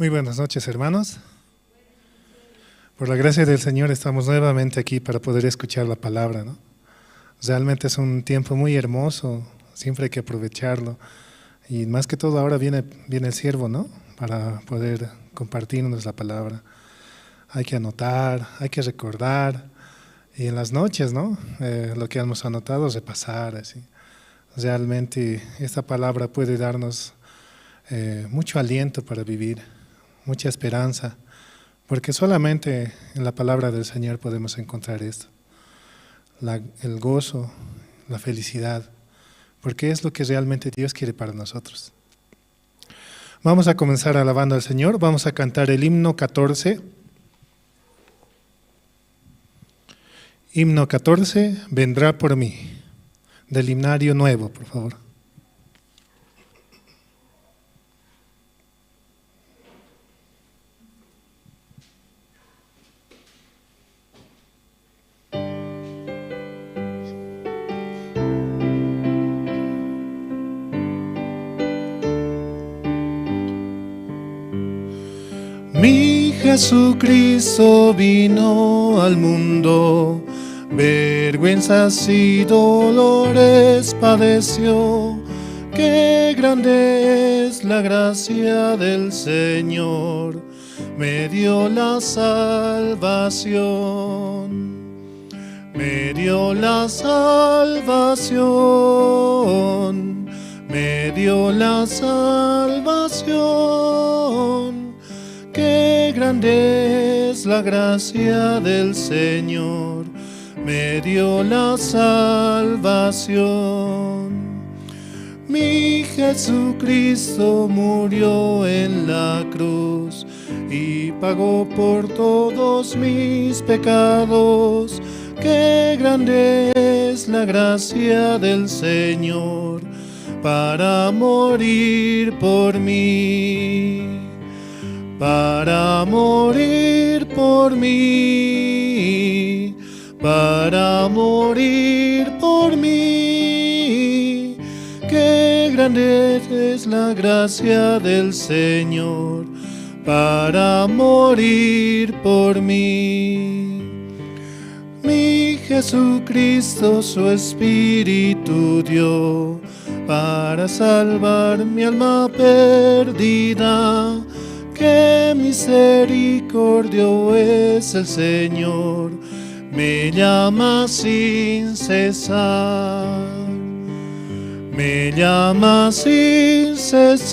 Muy buenas noches, hermanos. Por la gracia del Señor estamos nuevamente aquí para poder escuchar la palabra, ¿no? Realmente es un tiempo muy hermoso, siempre hay que aprovecharlo. Y más que todo ahora viene el siervo, ¿no? Para poder compartirnos la palabra. Hay que anotar, hay que recordar. Y en las noches, ¿no? Lo que hemos anotado, repasar, así. Realmente esta palabra puede darnos mucho aliento para vivir, mucha esperanza, porque solamente en la palabra del Señor podemos encontrar esto, el gozo, la felicidad, porque es lo que realmente Dios quiere para nosotros. Vamos a comenzar alabando al Señor, vamos a cantar el himno 14. Himno 14, Vendrá por mí, del himnario nuevo, por favor. Mi Jesucristo vino al mundo, vergüenzas y dolores padeció. Qué grande es la gracia del Señor, me dio la salvación. Me dio la salvación, me dio la salvación. Qué grande es la gracia del Señor, me dio la salvación. Mi Jesucristo murió en la cruz y pagó por todos mis pecados. Qué grande es la gracia del Señor para morir por mí. Para morir por mí, para morir por mí. Qué grande es la gracia del Señor para morir por mí. Mi Jesucristo su Espíritu dio para salvar mi alma perdida. Qué misericordio es el Señor, me llama sin cesar, me llama sin cesar,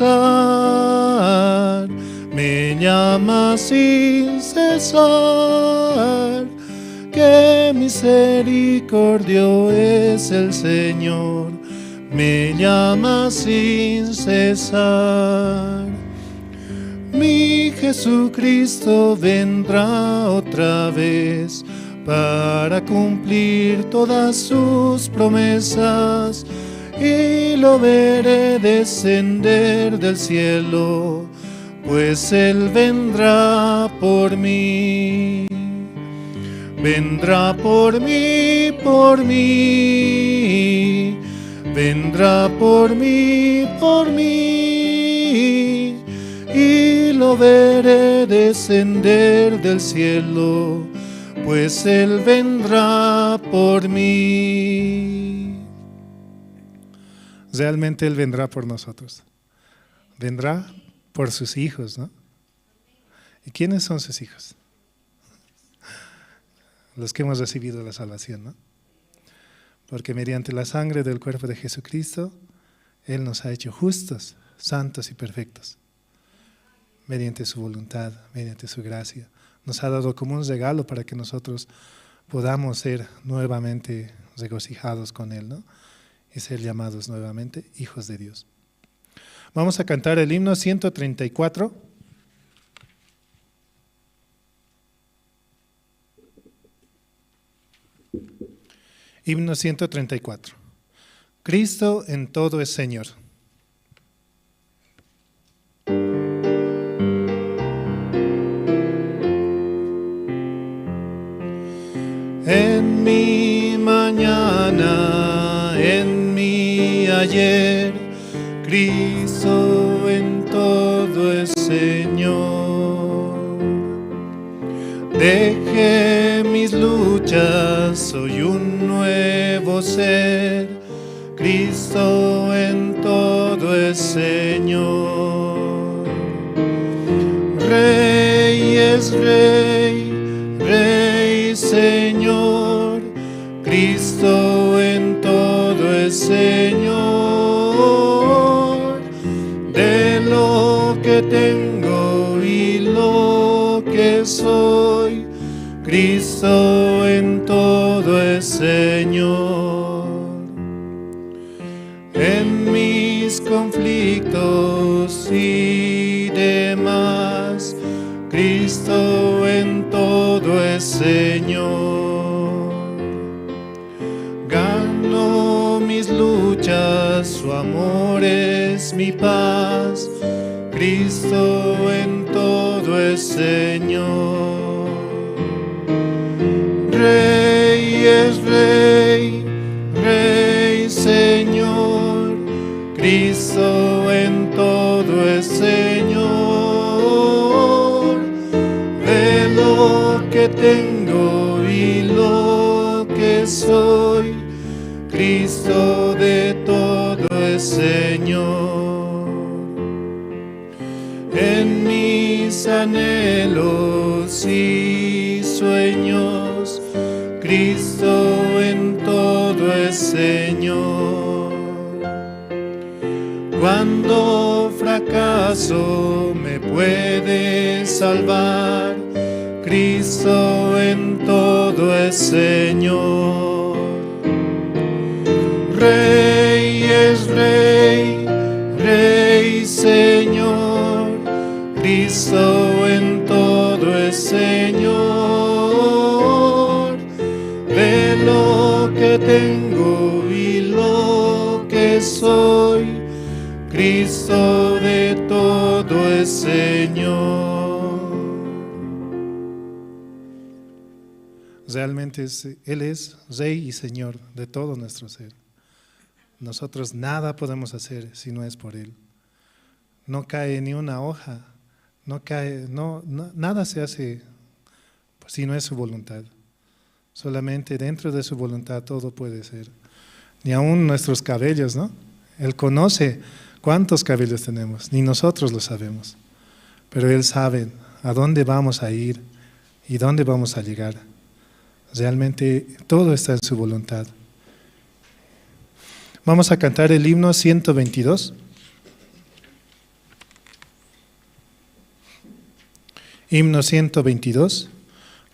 me llama sin cesar. Qué misericordio es el Señor, me llama sin cesar. Mi Jesucristo vendrá otra vez para cumplir todas sus promesas y lo veré descender del cielo, pues Él vendrá por mí. Vendrá por mí, por mí, vendrá por mí, por mí. Y lo veré descender del cielo, pues Él vendrá por mí. Realmente Él vendrá por nosotros. Vendrá por sus hijos, ¿no? ¿Y quiénes son sus hijos? Los que hemos recibido la salvación, ¿no? Porque mediante la sangre del cuerpo de Jesucristo, Él nos ha hecho justos, santos y perfectos. Mediante su voluntad, mediante su gracia. Nos ha dado como un regalo para que nosotros podamos ser nuevamente regocijados con Él, ¿no? Y ser llamados nuevamente hijos de Dios. Vamos a cantar el himno 134. Himno 134. Cristo en todo es Señor. En mi mañana, en mi ayer, Cristo en todo es Señor. Dejé mis luchas, soy un nuevo ser. Cristo en todo es Señor. Rey es Rey, Rey Señor. Cristo en todo es Señor. De lo que tengo y lo que soy, Cristo en todo es Señor. En mis conflictos y demás, Cristo en todo es Señor. Gano mis luchas, su amor es mi paz. Cristo en todo es Señor. Rey es Rey, Rey Señor. Cristo en todo es Señor. De lo que tengo y lo que soy, Cristo de todo es Señor. En mis anhelos y sueños, Cristo en todo es Señor. Cuando fracaso me puede salvar, Cristo en todo es Señor. Rey es Rey, Rey Señor. Cristo en todo es Señor. De lo que tengo y lo que soy, Cristo de todo es Señor. Realmente Él es Rey y Señor de todo nuestro ser. Nosotros nada podemos hacer si no es por Él. No cae ni una hoja, no cae, no, nada se hace si no es su voluntad. Solamente dentro de su voluntad todo puede ser. Ni aún nuestros cabellos, ¿no? Él conoce cuántos cabellos tenemos, ni nosotros lo sabemos. Pero Él sabe a dónde vamos a ir y dónde vamos a llegar. Realmente todo está en su voluntad. Vamos a cantar el himno 122. Himno 122,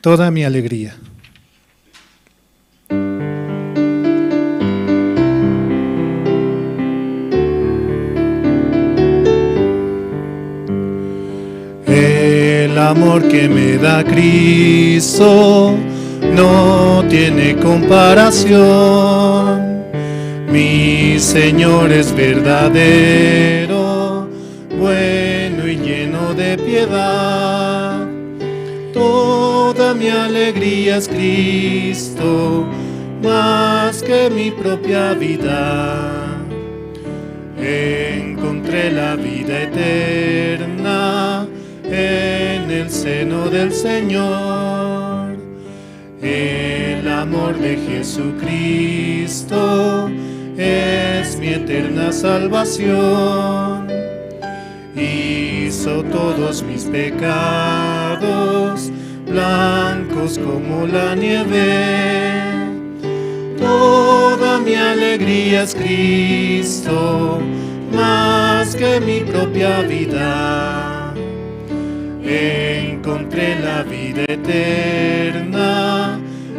Toda mi alegría. El amor que me da Cristo no tiene comparación. Mi Señor es verdadero, bueno y lleno de piedad. Toda mi alegría es Cristo, más que mi propia vida. Encontré la vida eterna en el seno del Señor. El amor de Jesucristo es mi eterna salvación. Hizo todos mis pecados blancos como la nieve. Toda mi alegría es Cristo, más que mi propia vida. Encontré la vida eterna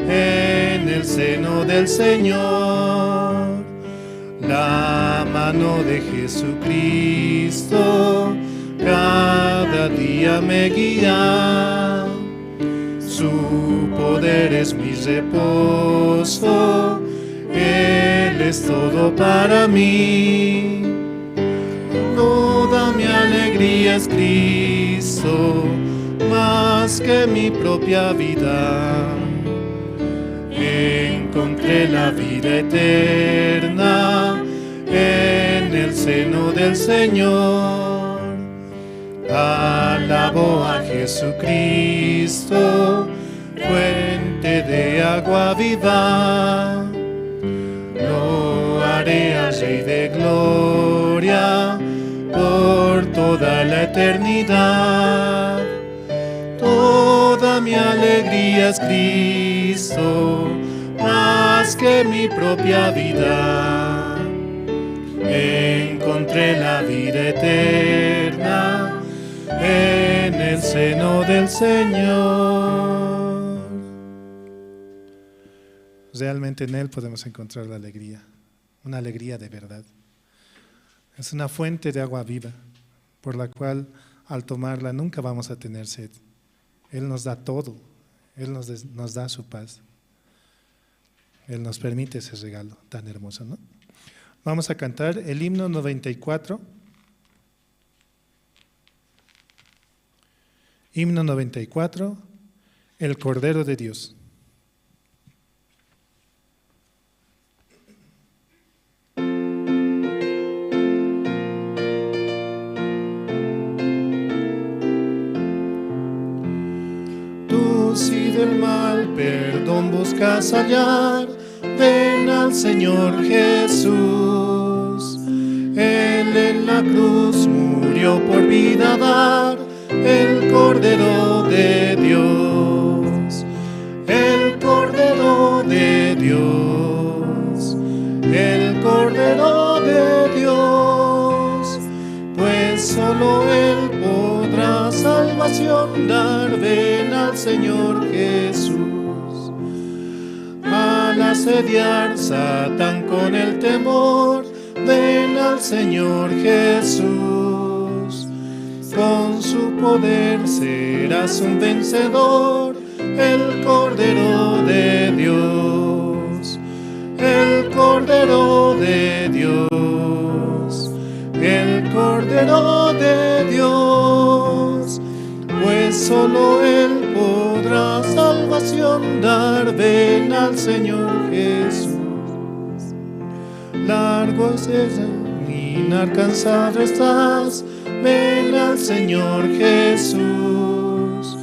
en el seno del Señor. La mano de Jesucristo cada día me guía. Su poder es mi reposo, Él es todo para mí. Toda mi alegría es Cristo, más que mi propia vida. Encontré la vida eterna en el seno del Señor. Alabo a Jesucristo, Fuente de agua viva. Loaré al Rey de Gloria por toda la eternidad. Toda mi alegría es Cristo, más que mi propia vida. Encontré la vida eterna en el seno del Señor. Realmente en Él podemos encontrar la alegría, una alegría de verdad. Es una fuente de agua viva, por la cual al tomarla nunca vamos a tener sed. Él nos da todo, Él nos da su paz. Él nos permite ese regalo tan hermoso, ¿no? Vamos a cantar el himno 94. Himno 94, El Cordero de Dios. Tú si del mal perdón buscas hallar, ven al Señor Jesús. Él en la cruz murió por vida dar, el Cordero de Dios, el Cordero de Dios, el Cordero de Dios, pues solo Él podrá salvación dar. Ven al Señor Jesús. Al asediar Satán con el temor, ven al Señor Jesús. Con su poder serás un vencedor, el Cordero de Dios, el Cordero de Dios, el Cordero de Dios, pues solo Él podrá salvación dar. Ven al Señor Jesús. Largo es el caminar, cansado estás, ven al Señor Jesús.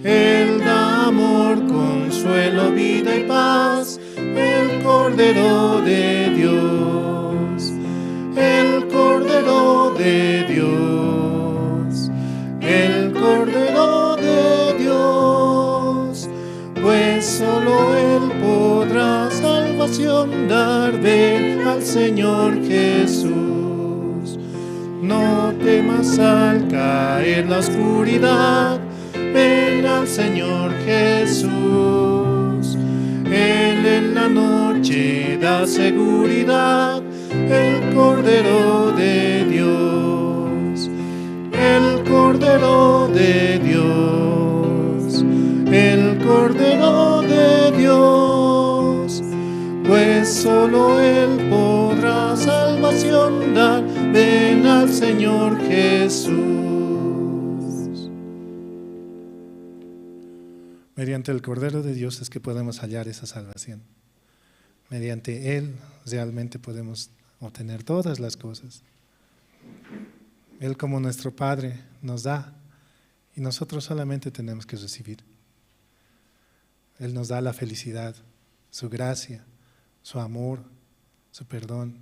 Él da amor, consuelo, vida y paz, el Cordero de Dios, el Cordero de Dios, el Cordero de Dios, pues solo Él podrá salvación dar. Ven al Señor Jesús. No temas al caer la oscuridad, ven al Señor Jesús. Él en la noche da seguridad, el Cordero de Dios, el Cordero de Dios, el Cordero de Dios, pues solo Él podrá salvación dar. Ven al Señor Jesús. Mediante el Cordero de Dios es que podemos hallar esa salvación. Mediante Él realmente podemos obtener todas las cosas. Él, como nuestro Padre, nos da y nosotros solamente tenemos que recibir. Él nos da la felicidad, su gracia, su amor, su perdón,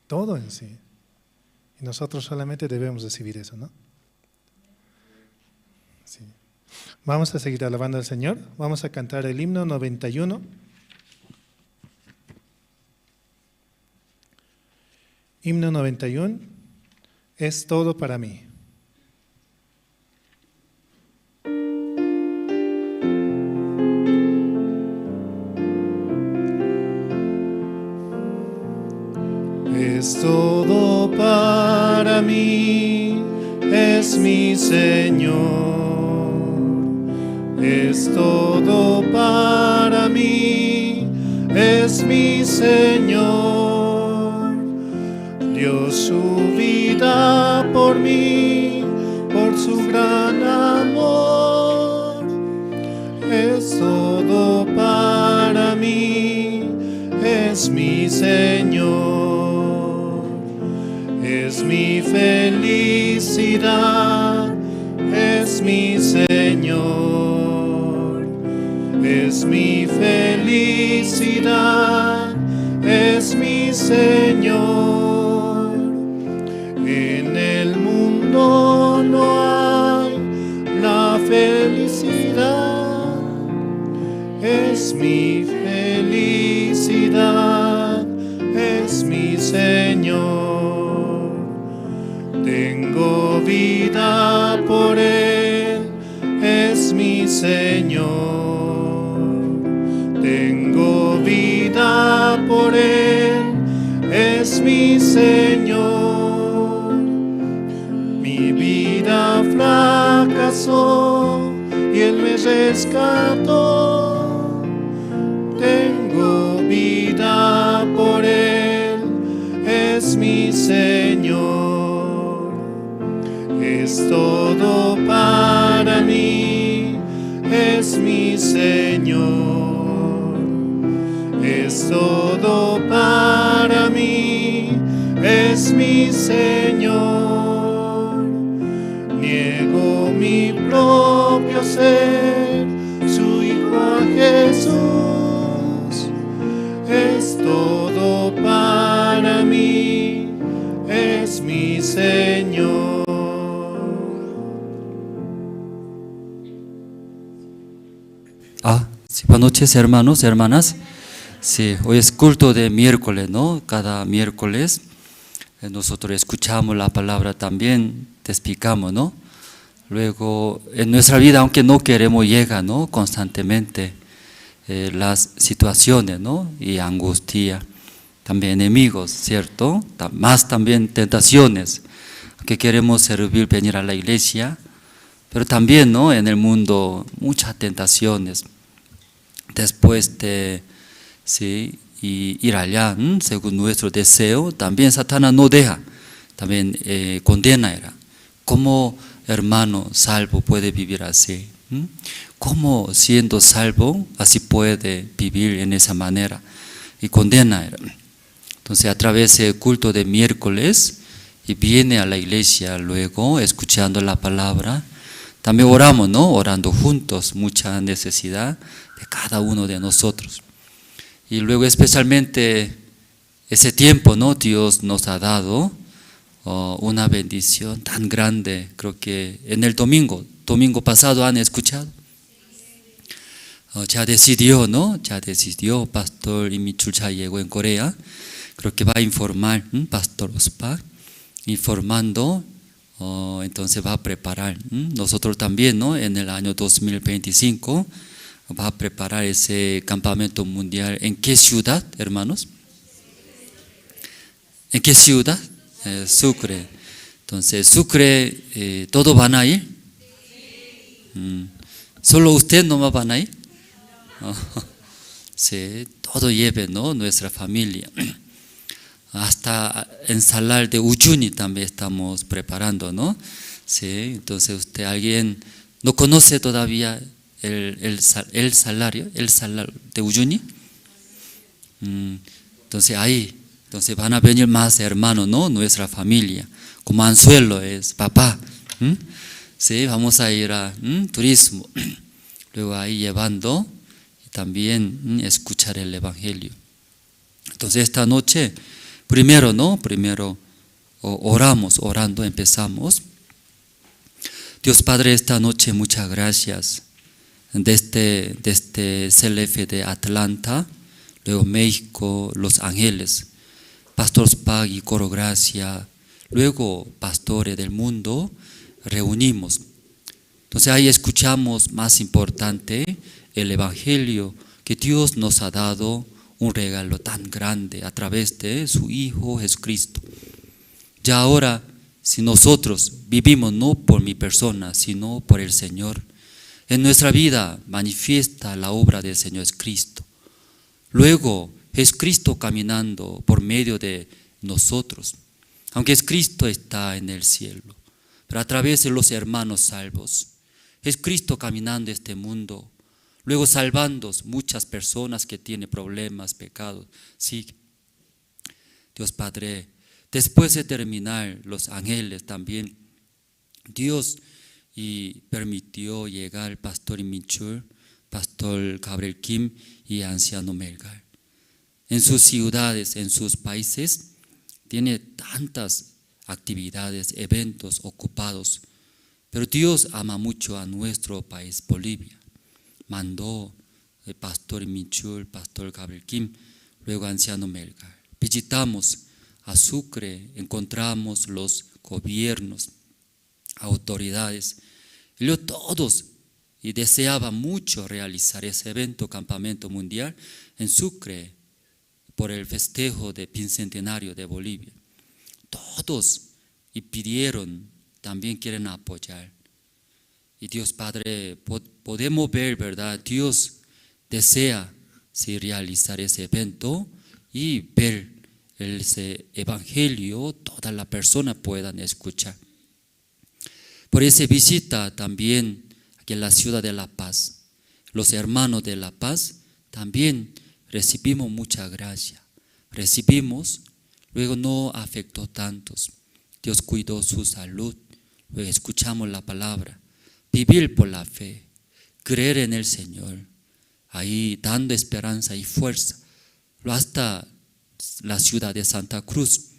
todo en sí. Y nosotros solamente debemos recibir eso, ¿no? Sí. Vamos a seguir alabando al Señor. Vamos a cantar el himno 91. Himno 91, es todo para mí. Es todo para mí, es mi Señor. Es todo para mí, es mi Señor. Dio su vida por mí, por su gran amor. Es todo para mí, es mi Señor. Es mi felicidad, es mi Señor. Es mi felicidad, es mi Señor. En el mundo no hay la felicidad. Es mi felicidad, es mi Señor. Tengo vida por Él, es mi Señor. Tengo vida por Él, es mi Señor. Mi vida fracasó y Él me rescató. Tengo vida por Él, es mi Señor. Es todo para mí, es mi Señor. Es todo para mí, es mi Señor. Niego mi propio ser, su Hijo a Jesús. Es todo para mí, es mi Señor. Sí, buenas noches, hermanos, hermanas. Sí, hoy es culto de miércoles, ¿no? Cada miércoles nosotros escuchamos la palabra también, te explicamos, ¿no? Luego, en nuestra vida, aunque no queremos, llega, ¿no? Constantemente las situaciones, ¿no? Y angustia, también enemigos, ¿cierto? Más también tentaciones, que queremos servir, venir a la iglesia, pero también, ¿no? En el mundo, muchas tentaciones. Después de, sí, y ir allá, según nuestro deseo, también Satanás no deja, también condena. Era. ¿Cómo hermano salvo puede vivir así? ¿Cómo siendo salvo así puede vivir en esa manera? Y condena. Era. Entonces a través del culto de miércoles, y viene a la iglesia luego escuchando la palabra, también oramos, ¿no? Orando juntos, mucha necesidad de cada uno de nosotros. Y luego especialmente ese tiempo, ¿no? Dios nos ha dado una bendición tan grande. Creo que en el domingo pasado han escuchado. Ya decidió, ¿no? Ya decidió, Pastor Imichul ya llegó en Corea. Creo que va a informar, Pastor Ospa, informando, entonces va a preparar. Nosotros también, ¿no? En el año 2025 va a preparar ese campamento mundial. ¿En qué ciudad, hermanos? ¿En qué ciudad? Sucre. Entonces, Sucre, ¿todos van a ir? ¿Solo usted nomás van a ir? Sí, todo lleve, ¿no? Nuestra familia. Hasta en Salar de Uyuni también estamos preparando, ¿no? Sí, entonces usted, alguien no conoce todavía el salario, el salario de Uyuni. Entonces ahí, entonces van a venir más hermanos, ¿no? Nuestra familia, como anzuelo es papá. Sí, vamos a ir a turismo. Luego ahí llevando y también escuchar el evangelio. Entonces esta noche, primero, ¿no? Primero oramos, orando empezamos. Dios Padre, esta noche muchas gracias. Desde CLF de Atlanta, luego México, Los Ángeles, Pastor Spag y Coro Gracia, luego pastores del mundo, reunimos. Entonces ahí escuchamos más importante el evangelio que Dios nos ha dado, un regalo tan grande a través de su Hijo Jesucristo. Ya ahora, si nosotros vivimos no por mi persona, sino por el Señor, en nuestra vida manifiesta la obra del Señor Jesucristo. Luego, Jesucristo caminando por medio de nosotros, aunque Jesucristo está en el cielo, pero a través de los hermanos salvos, Jesucristo caminando este mundo, luego salvando muchas personas que tienen problemas, pecados. Sí, Dios Padre, después de terminar los ángeles también, Dios y permitió llegar al pastor Michul, pastor Pastor Gabriel Kim y Anciano Melgar. En sus ciudades, en sus países, tiene tantas actividades, eventos ocupados. Pero Dios ama mucho a nuestro país, Bolivia. Mandó el pastor Michul, pastor Gabriel Kim, luego Anciano Melgar. Visitamos a Sucre, encontramos los gobiernos, autoridades. Ellos todos y deseaba mucho realizar ese evento, campamento mundial en Sucre por el festejo de bicentenario de Bolivia. Todos y pidieron, también quieren apoyar. Y Dios Padre, podemos ver, ¿verdad? Dios desea sí, realizar ese evento y ver ese evangelio, toda la persona puedan escuchar. Por esa visita también aquí en la ciudad de La Paz, los hermanos de La Paz también recibimos mucha gracia. Recibimos, luego no afectó tantos. Dios cuidó su salud, luego escuchamos la palabra. Vivir por la fe, creer en el Señor, ahí dando esperanza y fuerza. Hasta la ciudad de Santa Cruz,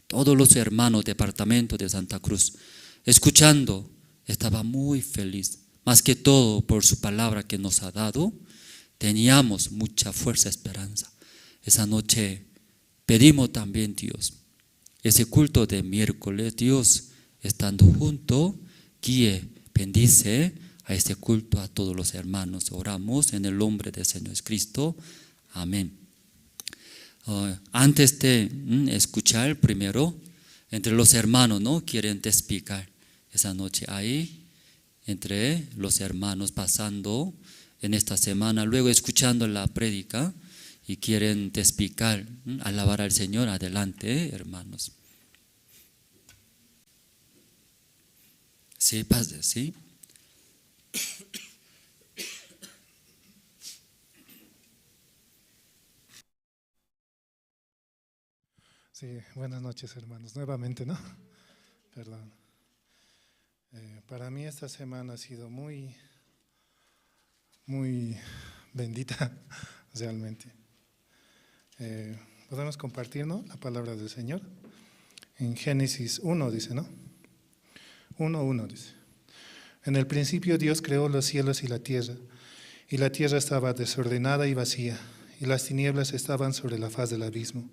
todos los hermanos departamento de Santa Cruz, escuchando, estaba muy feliz. Más que todo por su palabra que nos ha dado, teníamos mucha fuerza, esperanza. Esa noche pedimos también Dios, ese culto de miércoles, Dios estando junto, guíe, bendice a este culto a todos los hermanos. Oramos en el nombre del Señor Cristo. Amén. Antes de escuchar primero, entre los hermanos, ¿no? Quieren testificar esa noche ahí, entre los hermanos pasando en esta semana, luego escuchando la prédica y quieren testificar, alabar al Señor, adelante, hermanos. Sí, pase, sí. Sí, buenas noches, hermanos. Nuevamente, ¿no? Perdón. Para mí esta semana ha sido muy, muy bendita, realmente. Podemos compartir, ¿no? La palabra del Señor. En Génesis 1 dice, ¿no? 1:1 dice. En el principio Dios creó los cielos y la tierra estaba desordenada y vacía, y las tinieblas estaban sobre la faz del abismo.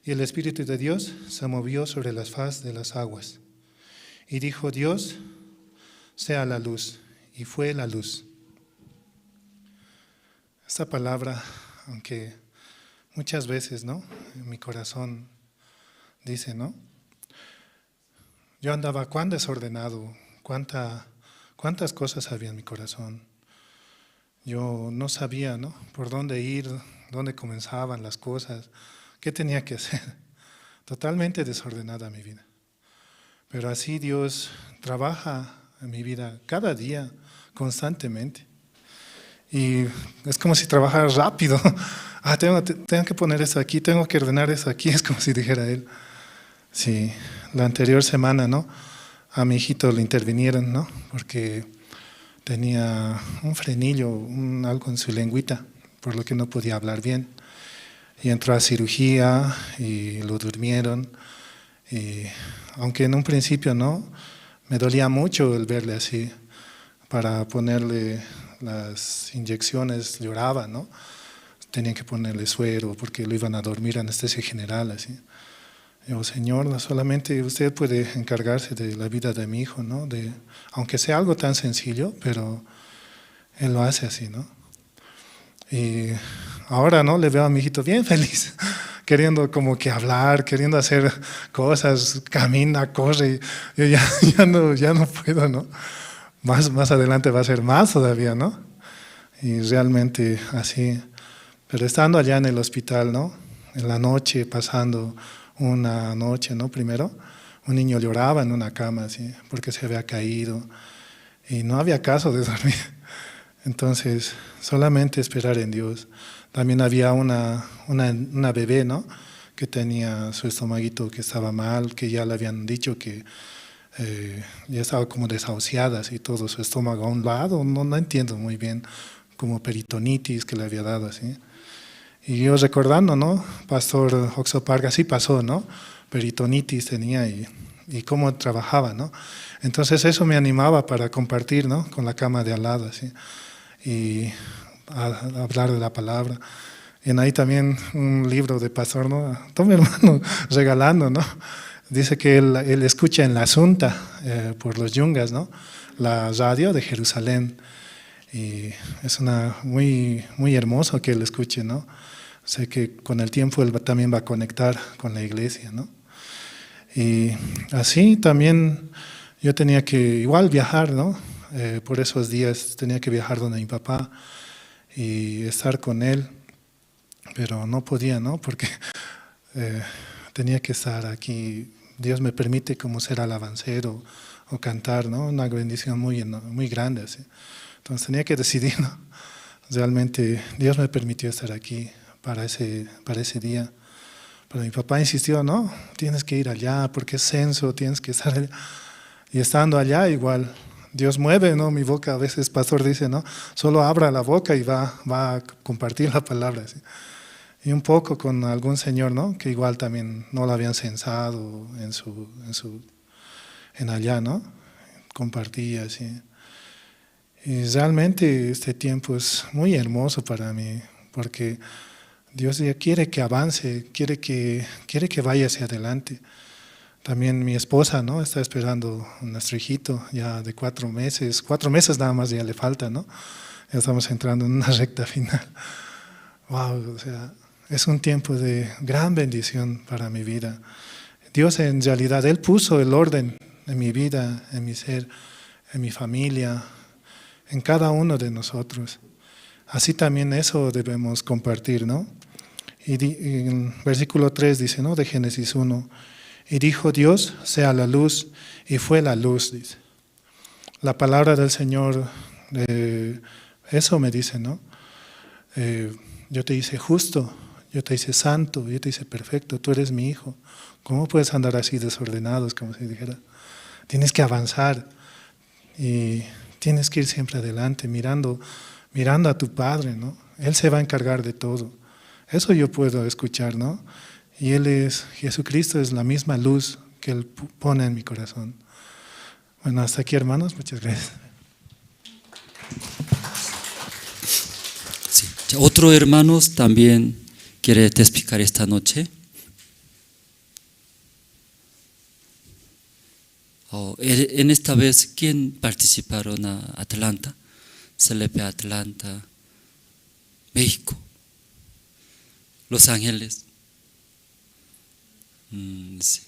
Y el Espíritu de Dios se movió sobre la faz de las aguas. Y dijo Dios, sea la luz, y fue la luz. Esta palabra, aunque muchas veces, ¿no? En mi corazón dice, ¿no? Yo andaba cuán desordenado, cuántas cosas había en mi corazón. Yo no sabía, ¿no? Por dónde ir, dónde comenzaban las cosas, qué tenía que hacer. Totalmente desordenada mi vida. Pero así Dios trabaja en mi vida cada día, constantemente. Y es como si trabajara rápido. Ah, tengo que poner eso aquí, tengo que ordenar eso aquí, es como si dijera él. Sí, la anterior semana, ¿no? A mi hijito le intervinieron, ¿no? Porque tenía un frenillo, algo en su lengüita, por lo que no podía hablar bien. Y entró a cirugía y lo durmieron. Y aunque en un principio, ¿no? Me dolía mucho el verle así. Para ponerle las inyecciones lloraba, ¿no? Tenían que ponerle suero porque lo iban a dormir, anestesia general, así. Yo, Señor, solamente usted puede encargarse de la vida de mi hijo, ¿no? Aunque sea algo tan sencillo, pero él lo hace así, ¿no? Y ahora, ¿no? Le veo a mi hijito bien feliz, queriendo como que hablar, queriendo hacer cosas, camina, corre. Yo ya no puedo, ¿no? Más adelante va a ser más todavía, ¿no? Y realmente así. Pero estando allá en el hospital, ¿no? En la noche, pasando una noche, ¿no? Primero, un niño lloraba en una cama, así, porque se había caído y no había caso de dormir. Entonces, solamente esperar en Dios. También había una bebé, ¿no? Que tenía su estomaguito que estaba mal, que ya le habían dicho que ya estaba como desahuciada, así, todo su estómago a un lado. No entiendo muy bien Como peritonitis que le había dado así. Y yo recordando, ¿no? Pastor Oxoparga así pasó, ¿no? Peritonitis tenía y cómo trabajaba, ¿no? Entonces eso me animaba para compartir, ¿no? Con la cama de al lado, así, y a hablar de la palabra. Y en ahí también un libro de pastor, ¿no? Todo mi hermano regalando, ¿no? Dice que él escucha en la Asunta, por los Yungas, ¿no? La radio de Jerusalén. Y es una muy, muy hermoso que él escuche, ¿no? Sé que con el tiempo él también va a conectar con la iglesia, ¿no? Y así también yo tenía que igual viajar, ¿no? Por esos días tenía que viajar donde mi papá y estar con él, pero no podía, ¿no? Porque tenía que estar aquí. Dios me permite como ser alabancero o cantar, ¿no? Una bendición muy, muy grande, así. Entonces tenía que decidir, ¿no? Realmente Dios me permitió estar aquí para ese día. Pero mi papá insistió, no, tienes que ir allá porque es censo, tienes que estar allá. Y estando allá igual, Dios mueve, ¿no? Mi boca, a veces el pastor dice, ¿no? Solo abra la boca y va a compartir la palabra, ¿sí? Y un poco con algún señor, ¿no? Que igual también no lo habían censado en allá, ¿no? Compartía, ¿sí? Y realmente este tiempo es muy hermoso para mí, porque Dios ya quiere que avance, quiere que vaya hacia adelante. También mi esposa, ¿no? Está esperando a nuestro hijito ya de 4 meses, 4 meses nada más ya le falta, ¿no? Ya estamos entrando en una recta final. Guau, es un tiempo de gran bendición para mi vida. Dios en realidad, Él puso el orden en mi vida, en mi ser, en mi familia, en cada uno de nosotros. Así también eso debemos compartir, ¿no? Y en versículo 3 dice, ¿no? De Génesis 1, y dijo Dios, sea la luz, y fue la luz, dice. La palabra del Señor, eso me dice, ¿no? Yo te hice justo, yo te hice santo, yo te hice perfecto, tú eres mi hijo. ¿Cómo puedes andar así desordenados, como si dijera? Tienes que avanzar y tienes que ir siempre adelante, mirando a tu Padre, ¿no? Él se va a encargar de todo. Eso yo puedo escuchar, ¿no? Y Jesucristo es la misma luz que Él pone en mi corazón. Hasta aquí, hermanos. Muchas gracias. Sí. Otro hermano también quiere testificar esta noche. En esta vez, ¿quién participaron a Atlanta? CLP Atlanta, México, Los Ángeles. Sí.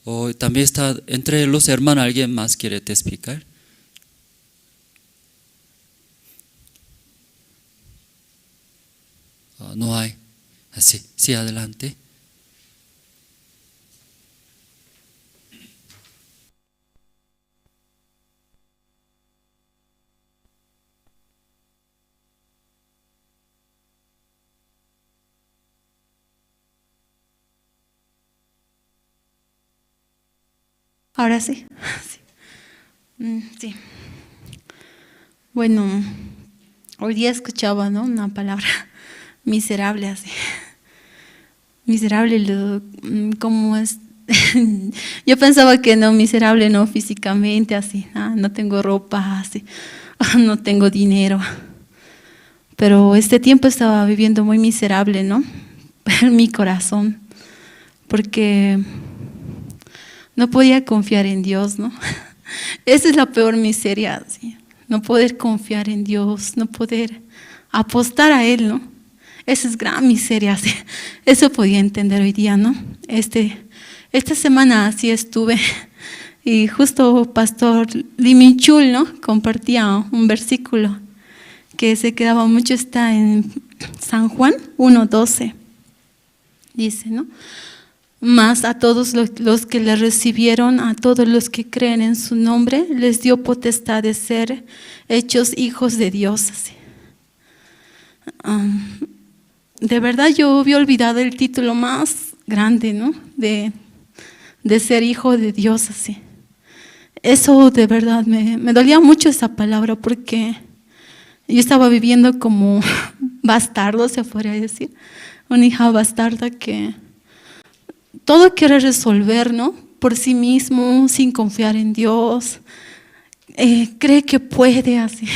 O también está entre los hermanos, ¿alguien más quiere testificar? Oh, no hay. Así, sí, adelante. Ahora sí. Sí. Sí. Hoy día escuchaba, ¿no? Una palabra miserable así. Miserable, ¿cómo es? Yo pensaba que no, miserable no físicamente, así, no tengo ropa, así, no tengo dinero. Pero este tiempo estaba viviendo muy miserable, ¿no? En mi corazón, porque no podía confiar en Dios, ¿no? Esa es la peor miseria, ¿sí? No poder confiar en Dios, no poder apostar a Él, ¿no? Esa es gran miseria, ¿sí? Eso podía entender hoy día, ¿no? Esta semana así estuve y justo Pastor Limichul, ¿no? Compartía un versículo que se quedaba mucho, está en San Juan 1:12, dice, ¿no? Mas a todos los que le recibieron, a todos los que creen en su nombre, les dio potestad de ser hechos hijos de Dios. Así. De verdad yo había olvidado el título más grande, ¿no? De ser hijo de Dios, así. Eso de verdad me dolía mucho esa palabra, porque Yo estaba viviendo como bastardo, se podría decir, una hija bastarda que todo quiere resolver, ¿no? Por sí mismo, sin confiar en Dios, cree que puede así.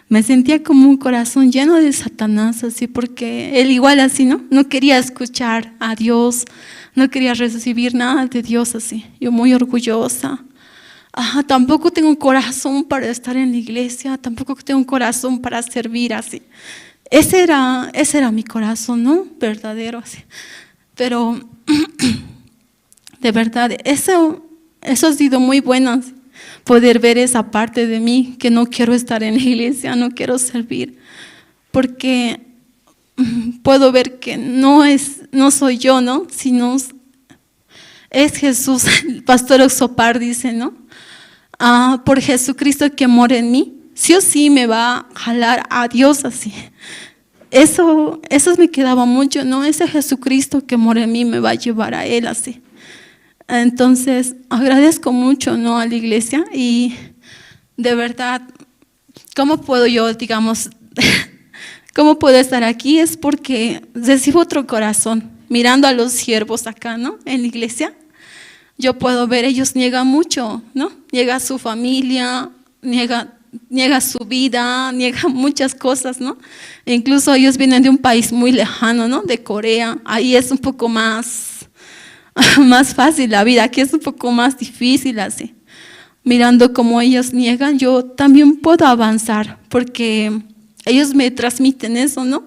Me sentía como un corazón lleno de Satanás, así, porque él igual así, ¿no? No quería escuchar a Dios, no quería recibir nada de Dios así. Yo muy orgullosa. Ajá, tampoco tengo un corazón para estar en la iglesia, tampoco tengo un corazón para servir así. Ese era mi corazón, ¿no? Verdadero así. Pero de verdad, eso ha sido muy bueno, poder ver esa parte de mí, que no quiero estar en la iglesia, no quiero servir, porque puedo ver que no soy yo, ¿no? Sino es Jesús. El pastor Oxopar dice, ¿no? Ah, por Jesucristo que mora en mí, sí o sí me va a jalar a Dios así. Eso me quedaba mucho, ¿no? Ese Jesucristo que mora en mí me va a llevar a Él así. Entonces, agradezco mucho, ¿no?, a la iglesia y de verdad, ¿cómo puedo yo, digamos, cómo puedo estar aquí? Es porque recibo otro corazón, mirando a los siervos acá, ¿no?, en la iglesia. Yo puedo ver, ellos niegan mucho, ¿no? Niega a su familia, niega su vida, niega muchas cosas, ¿no? E incluso ellos vienen de un país muy lejano, ¿no? De Corea, ahí es un poco más fácil la vida, aquí es un poco más difícil así. Mirando cómo ellos niegan, yo también puedo avanzar, porque ellos me transmiten eso, ¿no?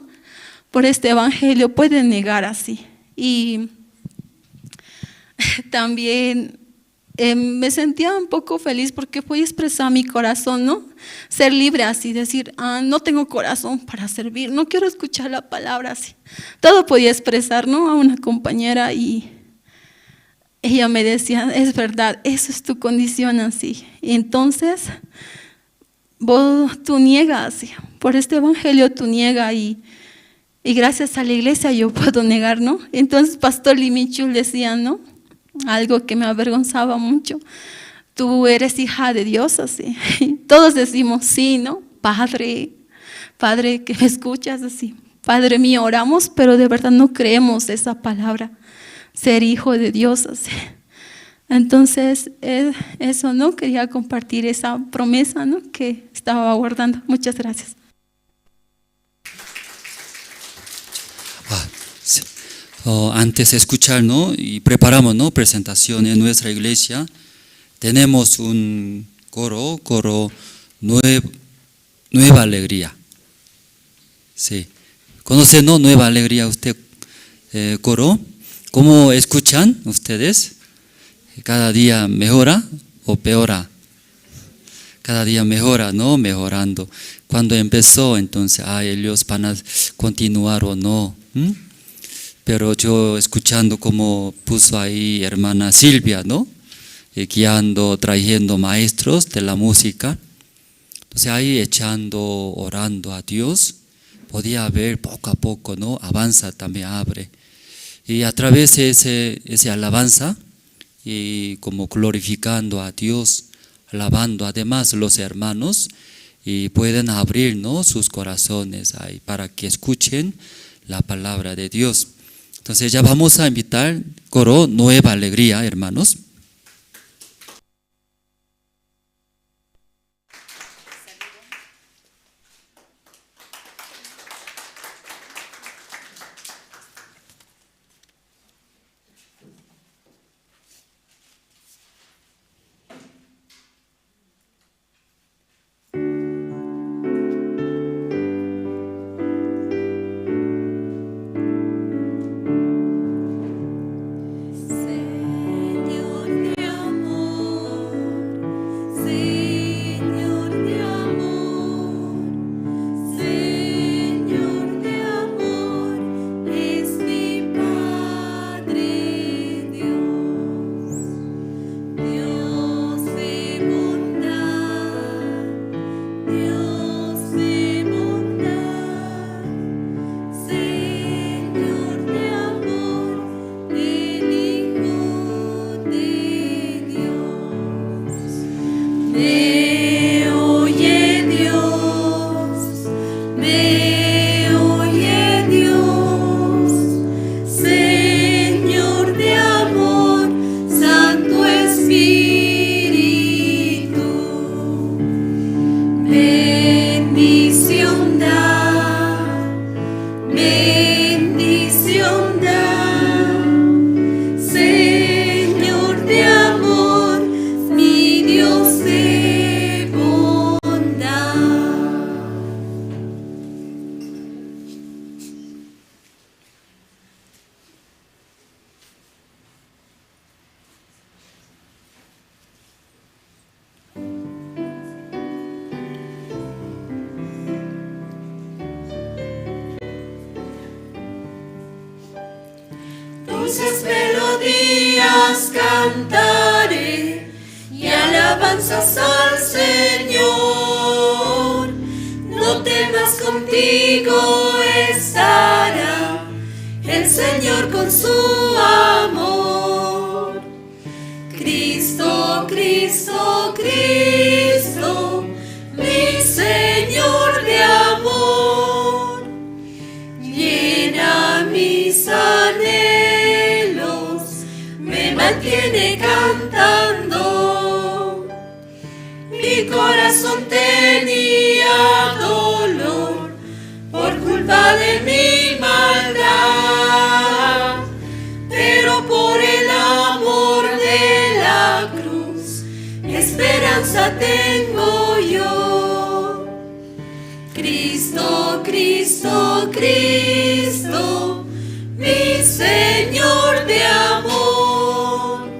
Por este evangelio pueden negar así. Y también me sentía un poco feliz porque fui a expresar mi corazón, ¿no? Ser libre así, decir, no tengo corazón para servir, no quiero escuchar la palabra así. Todo podía expresar, ¿no? A una compañera y ella me decía, es verdad, eso es tu condición así. Y entonces, vos, tú niegas, por este evangelio tú niegas y gracias a la iglesia yo puedo negar, ¿no? Entonces Pastor Limichul decía, ¿no? Algo que me avergonzaba mucho. Tú eres hija de Dios, así. Todos decimos, sí, ¿no? Padre, Padre que me escuchas, así. Padre mío, oramos, pero de verdad no creemos esa palabra, ser hijo de Dios, así. Entonces, eso, ¿no? Quería compartir esa promesa, ¿no?, que estaba guardando. Muchas gracias. Sí. Antes de escuchar, ¿no?, y preparamos, ¿no?, presentación en nuestra iglesia, tenemos un coro Nueva Alegría. Sí. ¿Conoce, no, Nueva Alegría usted, coro? ¿Cómo escuchan ustedes? ¿Cada día mejora o peora? Cada día mejora, ¿no? Mejorando. Cuando empezó, entonces, ellos van a continuar o no. Pero yo escuchando como puso ahí hermana Silvia, ¿no? Guiando, trayendo maestros de la música. Entonces ahí echando, orando a Dios, podía ver poco a poco, ¿no? Avanza, también abre. Y a través de ese alabanza, y como glorificando a Dios, alabando además los hermanos, y pueden abrir, ¿no?, sus corazones ahí para que escuchen la palabra de Dios. Entonces ya vamos a invitar coro Nueva Alegría, hermanos. Señor. Dulces melodías cantaré y alabanzas al Señor. No temas, contigo estará el Señor con su amor. Cristo, Cristo, Cristo, mi Señor de amor, llena mis anhelos, me mantiene cantando. Mi corazón tenía dolor por culpa de mi maldad, pero por el amor de la cruz esperanza tengo yo. Cristo, Cristo, Cristo, mi Señor de amor,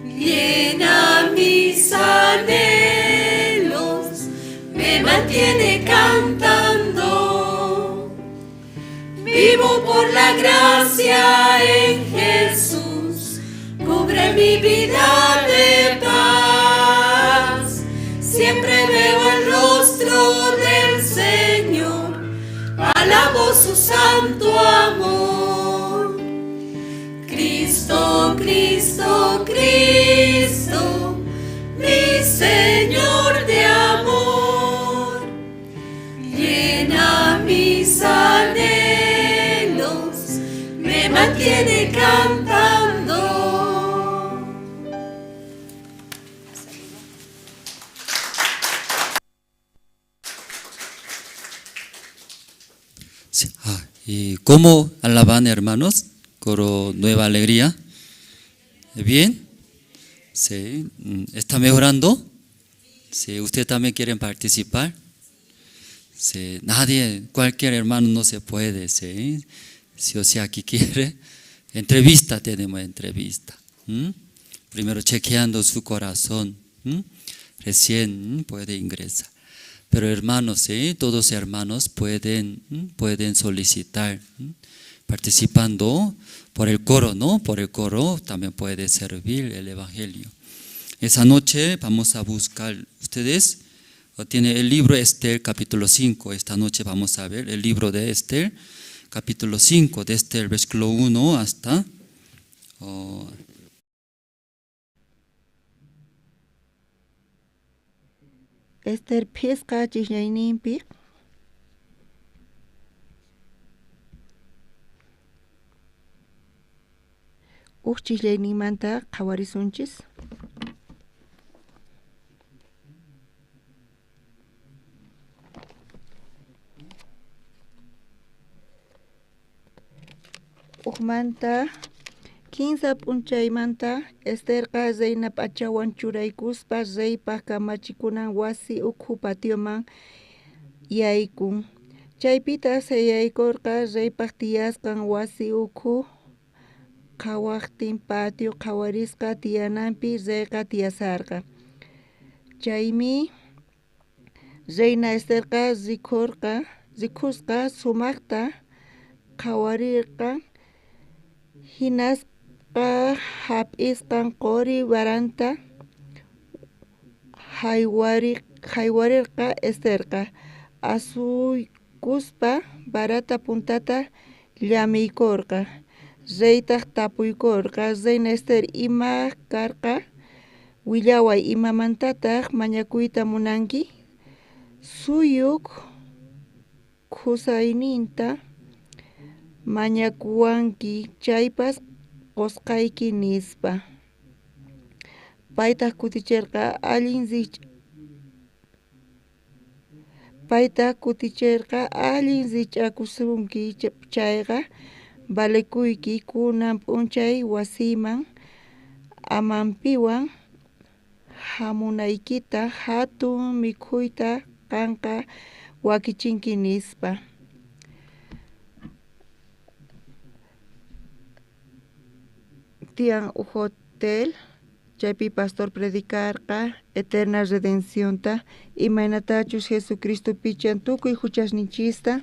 llena mis anhelos, me mantiene cantando. Vivo por la gracia en Jesús, cubre mi vida de paz. Siempre veo el rostro del Señor, alabo su santo amor. Cristo, Cristo, Cristo, mi Señor de amor, llena mis anhelos, me mantiene cantando. Sí. ¿Y cómo alaban, hermanos? Coro Nueva Alegría. ¿Bien? Sí. ¿Está mejorando? Sí. ¿Ustedes también quieren participar? Sí. Nadie, cualquier hermano no se puede. Sí. Si o sea aquí quiere, entrevista, tenemos entrevista. Primero chequeando su corazón. Recién puede ingresar. Pero hermanos, ¿sí? Todos hermanos pueden solicitar, participando por el coro, ¿no? Por el coro también puede servir el evangelio. Esa noche vamos a buscar, ustedes tienen el libro Esther capítulo 5, esta noche vamos a ver el libro de Esther capítulo 5, desde el versículo 1 hasta... Esther pisqa chisñayninpi uj chisñayninmanta qhawarisunchis. Ujmanta 15 p'unchaymanta Esterqa reina p'achawan churaykuspa reypaq kamachikunan wasi ukhu patioman yaykun. Chaypitaq sayaykurqa reypaq tiyasqan wasi ukhu qhawaqtin patio qhawarisqa tiyananpi reyqa tiyasarqa. Chaymi reina Esterqa rikusqa sumaqta qhawarirqa hinaspa hap'isqan quri varanta haywarirqa Esterqa asuykuspa varata puntata llamiykurqa. Reytaq tapuykurqa: Reina Ester, ima karqa? Willaway, imamantataq mañakuyta munanki? Suyuk khusayninta mañakuwanki chaypas qusqayki nispa. Paytaq kutichirqa allin rich'akusunki chayqa valekuyki kunan p'unchay wasiyman Amanpiwan hamunaykita hatun mikhuyta qanqa wakichinki nispa. Tiyan uj hotel chaypi pastor predicarqa eterna redencionta imaynatachus Jesucristo pichan tukuy huchasninchista.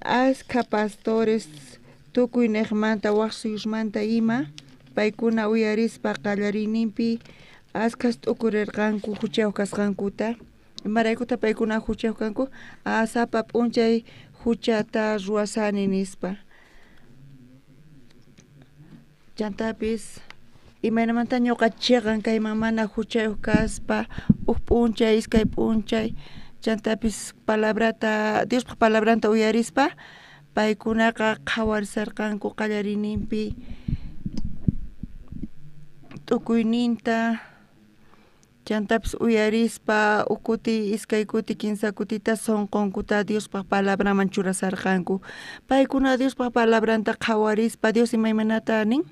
Askha pastores Tukuy nejmanta waj suyusmanta ima paykuna uyarispa qallariyninpi askhas t'ukurerqanku juchayoj kasqankuta. Imaraykuta paykuna juchayoj kanku? Sapa p'unchay juchata ruwasani nispa. Chantapis imaynamanta ñuqa chiqan kayman mana juchayoj kaspa uj p'unchay iskay p'unchay chantapis palabrata Diospaj palabranta uyarispa paykunaqa qhawarisarqanku qallariyninpi t'ukuyninta chantapis uyarispa uj kuti iskay kuti kinsa kutita sonqonkuta Diospaj palabraman churasarqanku. Paykuna Diospaj palabranta qhawarispa Dios imaymanata nin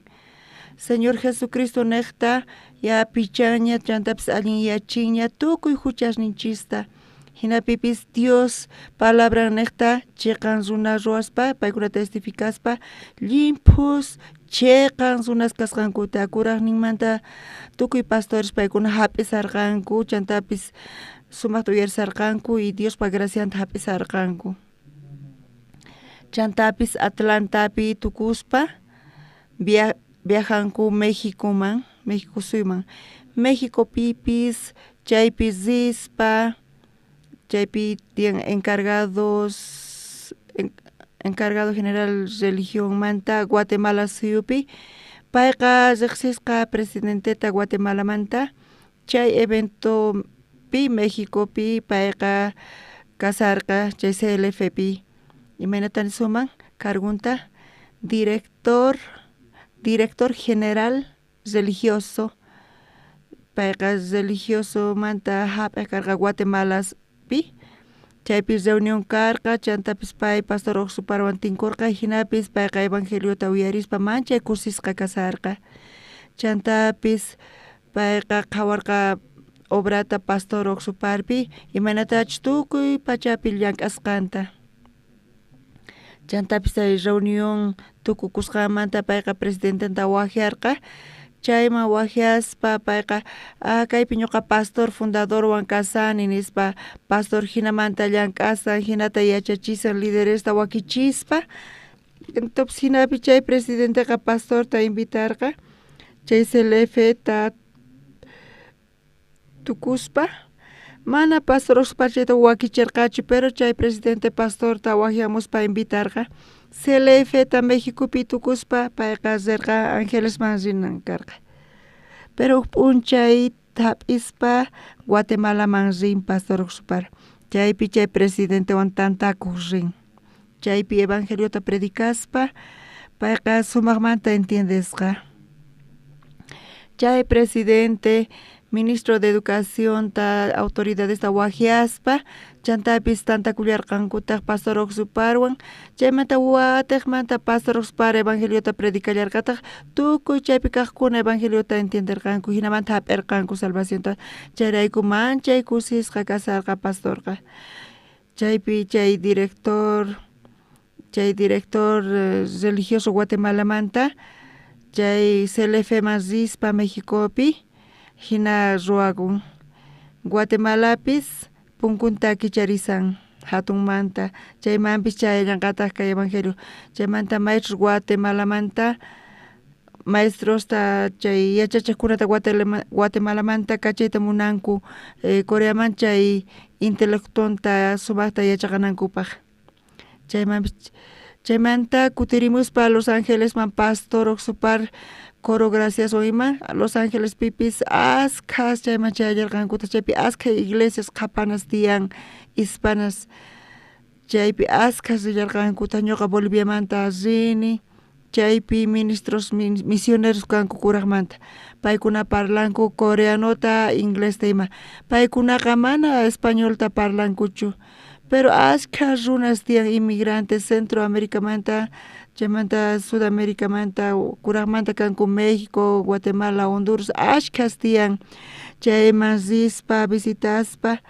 Señor Jesucristo nejta ya pichanña chantapis allinyachinña tukuy juchasninchista. Jinapipis Dios palabran nejta chiqan runa ruwaspa paykuna testificaspa llimphus chiqan runas kasqankuta kurajninmanta tukuy pastores paykuna jap'isarqanku chantapis sumajta uyarisarqanku y Diospa gracianta jap'isarqanku. Chantapis Atlantapi tukuspa viajanku Mexicoman, México suyman. Mexicopipis chaypi rispa chaypi tiyan encargados encargado general religionmanta Guatemala suyupi payqa riqsisqa presidenteta Guatemalamanta chay eventopi Mexicopi payqa kasarqa chay CLFpi imaynata nisuman cargunta director general religioso payqa religiosomanta jap'ej karqa Guatemalaspi chaypi reunión karqa chantapis pay pastor Oxuparwan tinkurqa jinapis payqa evangeliota uyarispa manchay kusisqa kasarqa chantapis payqa qhawarqa obrata pastor Oxuparpi imaynatachus tukuy pachapi llank'asqanta. Chantapis chay reunión tukukusqanmanta payqa presidententa wajiarqa chayman wajiaspa payqa kaypi ñuqa pastor fundadorwan kasani nispa pastor jinamanta llank'asan jinata yachachisan lideresta wakichispa. Entonces jinapi chay presidenteqa pastorta invitarqa chay CLFta tukuspa mana pastor Oxupar chayta wakicherqachu pero chay presidente pastorta wajiamuspa invitarqa CLFta Mexicopi tukuspa payqa rirqa Angelesman rinan karqa. Pero uj p'unchay jap'ispa Guatemalaman rin pastor Oxupar chaypi chay presidentewan tantakuj rin chaypi evangeliota predicaspa payqa sumajmanta entiendesqa. Chay presidente ministro de educacionta autoridadesta wajiaspa chantapis tantakullarqankutaj pastor Oxuparwan chaymanta watejmanta pastor Oxupar evangeliota predicallarqataj tukuy chaypi kajkuna evangeliota entienderqanku jinamanta jap'erqanku salvacionta chayrayku manchay kusisqa kasarqa pastorqa. Chaypi chay director religioso Guatemalamanta chay CLFman rispa Mexicopi jina ruwakun Guatemalapis punkunta kicharisan jatunmanta chaymanpis chayallanqataj kay evangelio chaymanta maestros Guatemalamanta maestrosta chay yachachejkunata Guatemalamanta kachayta munanku Coreaman chay intelectonta sumajta yachaqanankupaj chaymanpis chaymanta kutirimuspa Los Angelesman pastor Oxupar coro graciaswan ima Los Angeles pipis askhas chayman chayallarqankutaj chaypi askha iglesias qhapanas tiyan hispanas chaypi askhas rillarqankutaj ñuqa Boliviamanta rini chaypi ministros misioneros kanku kurajmanta paykuna parlanku coreanota inglesta ima paykunaqa mana españolta parlankuchu pero askha runas tiyan inmigrantes Centroamericamanta chaymanta Sudamericamanta kurajmanta kanku México, Guatemala, Honduras ashkhas tiyan chayman rispa visitaspa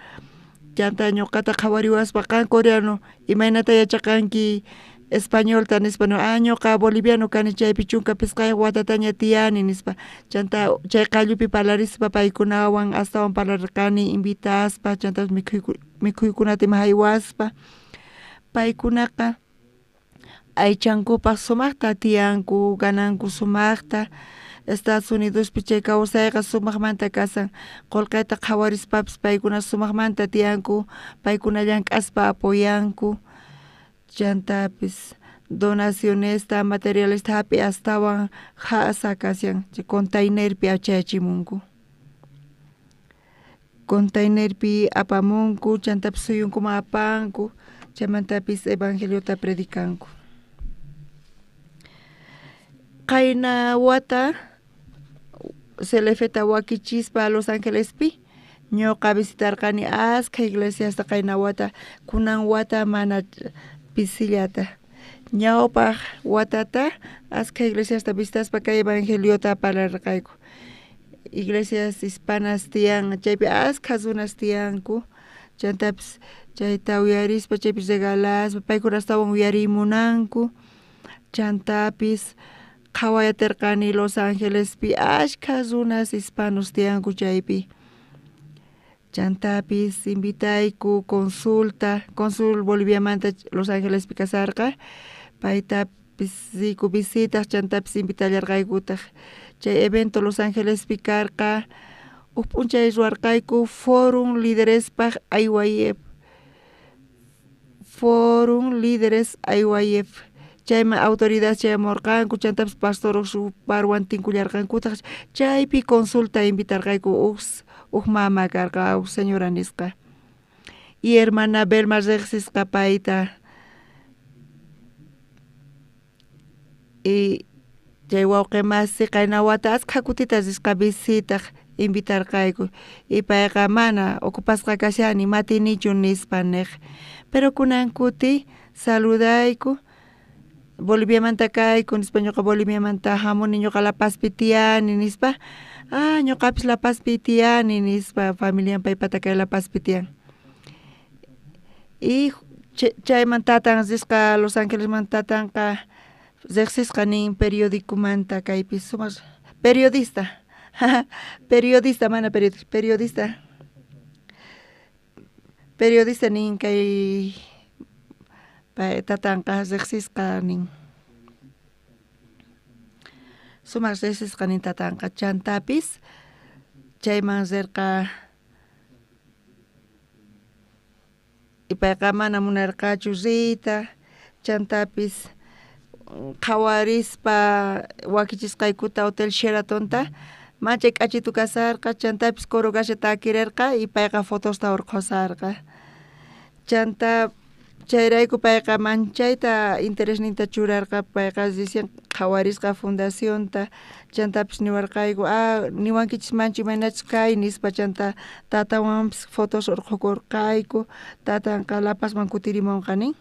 chanta ñuqata qhawariwaspa qan coreano imaynata yachaqanki españolta nispa ñuqa boliviano kani chaypi 15 watataña tiyani nispa chanta chay qallupi parlarispa paykunawan astawan parlarqani invitaspa chanta mikhuykunata ima jaywaspa paykunaqa Aychankupaj sumajta tiyanku gananku sumajta Estados Unidospi chay kawsayqa sumajmanta kasan qolqeta qhawarispapis paykuna sumajmanta tiyanku paykuna llank'aspa apoyanku chantapis donacionesta materialesta jap'iy astawan jasa kashan chay containerpi chayachimunku containerpi apamunku chantapis suyunkuman apanku chaymantapis evangeliota predicanku. Qayna wata CLFta wakichispa Los Angelespi ñuqa visitarqani askha iglesiasta qayna wata kunan wata mana pisillata ñawpaq watata askha iglesiasta visitaspa kay evangeliota parlarqayku iglesias hispanas tiyan chaypi askha runas tiyanku chantapis chayta uyarispa chaypi regalaspa paykuna astawan uyariy munanku chantapis qhaway aterqani Los Angelespi ashkha runas hispanos tiyanku chaypi chantapis invitayku consulta consul Boliviamanta Los Angelespi kasarqa paytapis riyku visitaj chantapis invitallarqaykutaj chay evento Los Angelespi karqa uj p'unchay ruwarqayku forum liderespaj IYF forum lideres IYF chayman autoridad chayamorqanku chantapis pastor parwan tinkullarqankutaj chaypi consulta invitarqayku uj uj mama karqa uj señora nisqa y hermana Belma rejsisqa payta y chay wawqi masi qayna wata askha kutita risqa visitaj invitarqayku y payqa mana ocupasqa kashani matinichu nispa nej pero kunan kuti saludayku Boliviamanta kayku nispa ñuqa Boliviamanta jamuni ñuqa La Pazpi tiyani nispa ah ñuqapis La Pazpi tiyani nispa familian paypata kay La Pazpi tiyan y chayman tatan risqa Los Angelesman tatanqa rejsisqa nin periodicomanta kaypi sumaq periodista periodista mana periodista periodista periodista nin kay tatanqa rejsisqa nin sumaq rejsisqa nin tatanqa chantapis chayman rerqa y payqa mana munarqachu riyta chantapis qhawarispa wakichisqaykuta hotel Sheratonta manchay k'achitu kasarqa chantapis coro kasha takirerqa y payqa fotosta urqhusarqa chanta chayrayku payqa manchayta interesninta churarqa payqa recién qhawarisqa fundacionta chantapis niwarqayku ah niwankichismanchu imaynachus kay nispa chanta tatawanpis fotos urqhukurqayku tatanqa La Pazman kutirimunqa nin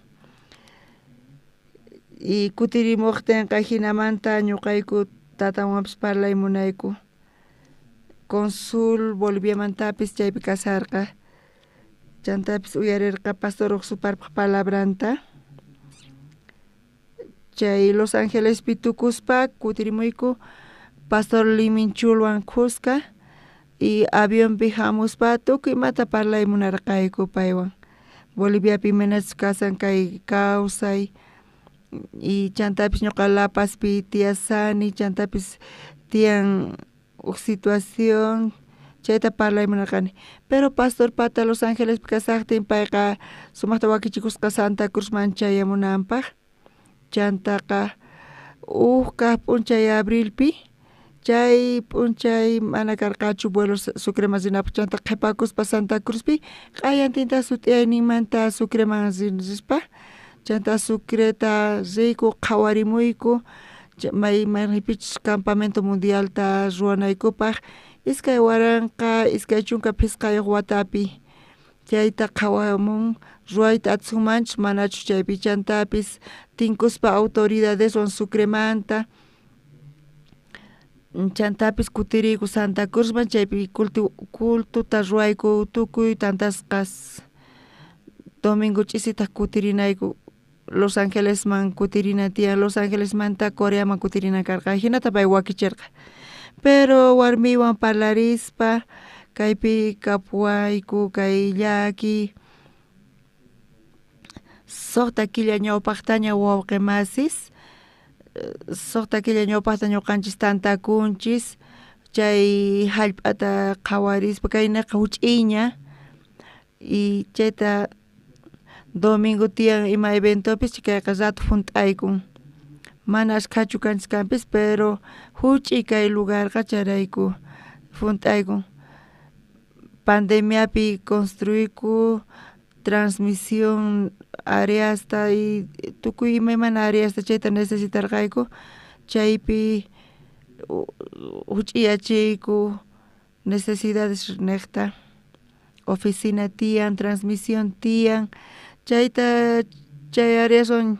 y kutirimuqtinqa jinamanta ñuqayku tatanwanpis parlay munayku consul Boliviamantapis chaypi kasarqa chantapis uyarerqa pastor Uqsuparpaj palabranta chay Los Angelespi tukuspa kutirimuyku pastor Liminchulwan khuska y avionpi jamuspa tukuy imata parlay munarqayku paywan Boliviapi imaynachus kasan kay kawsay y chantapis ñuqa La Pazpi tiyasani chantapis tiyan uj situación chayta parlay munarqani pero pastor pata Los Angelespi kasaqtin payqa sumaqta wakichikusqa Santa Cruzman chayamunanpaj chantaqa uj kaq p'unchay abrilpi chay p'unchay mana karqachu vuelo Sucreman rinapaj chanta qhipakuspa Santa Cruzpi q'ayantinta sut'iyayninmanta Sucreman rispa chanta Sucreta riyku qhawarimuyku may maypichus campamento mundialta ruwanaykupaj 2025 watapi chayta qhawamun ruwayta atisunmanchus manachus chaypi chantapis tinkuspa autoridadeswan Sucremanta chantapis kutiriyku Santa Cruzman chaypi cultuta ruwayku tukuy tantasqas domingo ch'isitaq kutirinayku Los Angelesman kutirina tiyan Los Angelesmanta Coreaman kutirina karqa jinata pay wakicherqa pero warmiywan parlarispa kaypi kapuwayku kay llaki Suqta killa ñawpaqtaña wawqi masis, suqta killa ñawpaqta ñuqanchis tantakunchis chay hallp'ata qhawarispa kaynaqa huch'iyña y chayta domingo tiyan ima eventopis chayqa rato junt'aykun mana ashkhachu kanchis kanpis pero huch'iy kay lugarqa chayrayku junt'aykun pandemiapi construyku transmisión areasta y tukuy imaymana areasta chayta necesitarqayku chaypi huch'iyachiyku necesidades niqta oficina tiyan transmisión tiyan chayta chay areaswan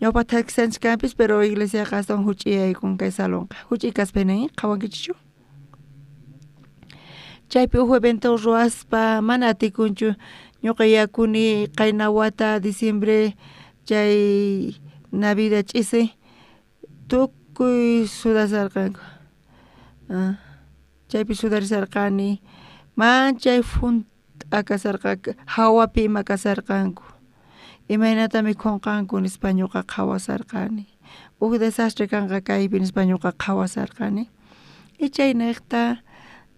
ñawpaqta thakisanchik kanpis pero iglesiaqa astawan huch'iyaykun kay salonqa huch'iy kaspa hina qhawankichischu chaypi uj evento ruwaspa mana atikunchu ñuqa yuyakuni qayna wata diciembre chay navida ch'isi tukuy sudasarqanku chaypi sudarisarqani manchay junt'a kasarqa jawapi ima kasarqanku imaynata mikhunqanku nispa ñuqa qhawasarqani uj desastre kanqa kaypi nispa ñuqa qhawasarqani y chayniqta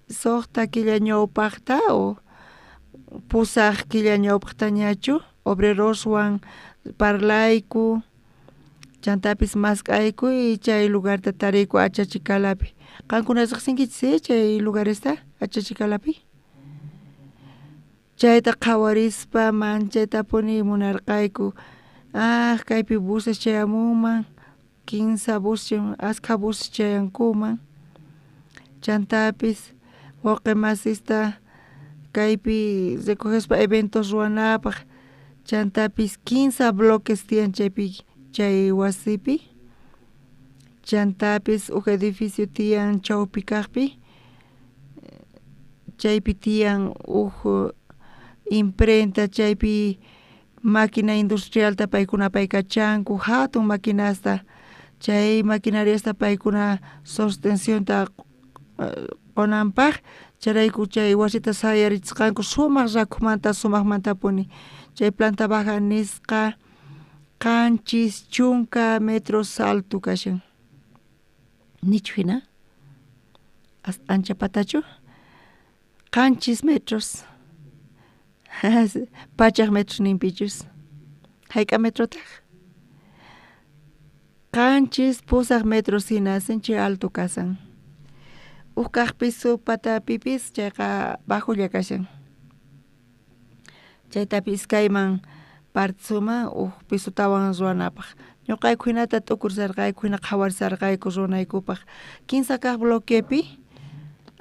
suqta killa ñawpaqta o pusaq killa ñawpaqtañachu obreroswan parlayku chantapis mask'ayku y chay lugarta tariyku Achachicalapi qankuna riqsinkichis si chay lugaresta Achachicalapi chayta qhawarispa manchaytapuni munarqayku ah kaypi buses chayamunman kinsa bus askha buses chayankuman chantapis wawqi masista kaypi recogespa eventos ruwanapaq chantapis kinsa bloques tiyan chaypi chay wasipi chantapis uj edificio tiyan chawpi kaqpi chaypi tiyan uj imprenta chaypi maquina industrialta paykuna apaykachanku hatun maquinasta chay maquinariasta paykuna sostencionta qunanpaq chayrayku chay wasita sayarichisqanku sumaq rakhumanta sumaqmantapuni chay planta baja nisqa 70 metros alto kashan nichu hina ancha patachu 7 metros 100 metros ninpichus hayk'a metrotaq 7 8 metros hina sinchi alto kasan uj kaq piso patapipis chayqa bajolla kashan chaytapis iskayman partisuman uj pisotawan ruwanapaq ñuqayku hinata t'ukurisarqayku hina qhawarisarqayku ruwanaykupaq kinsa kaq bloquepi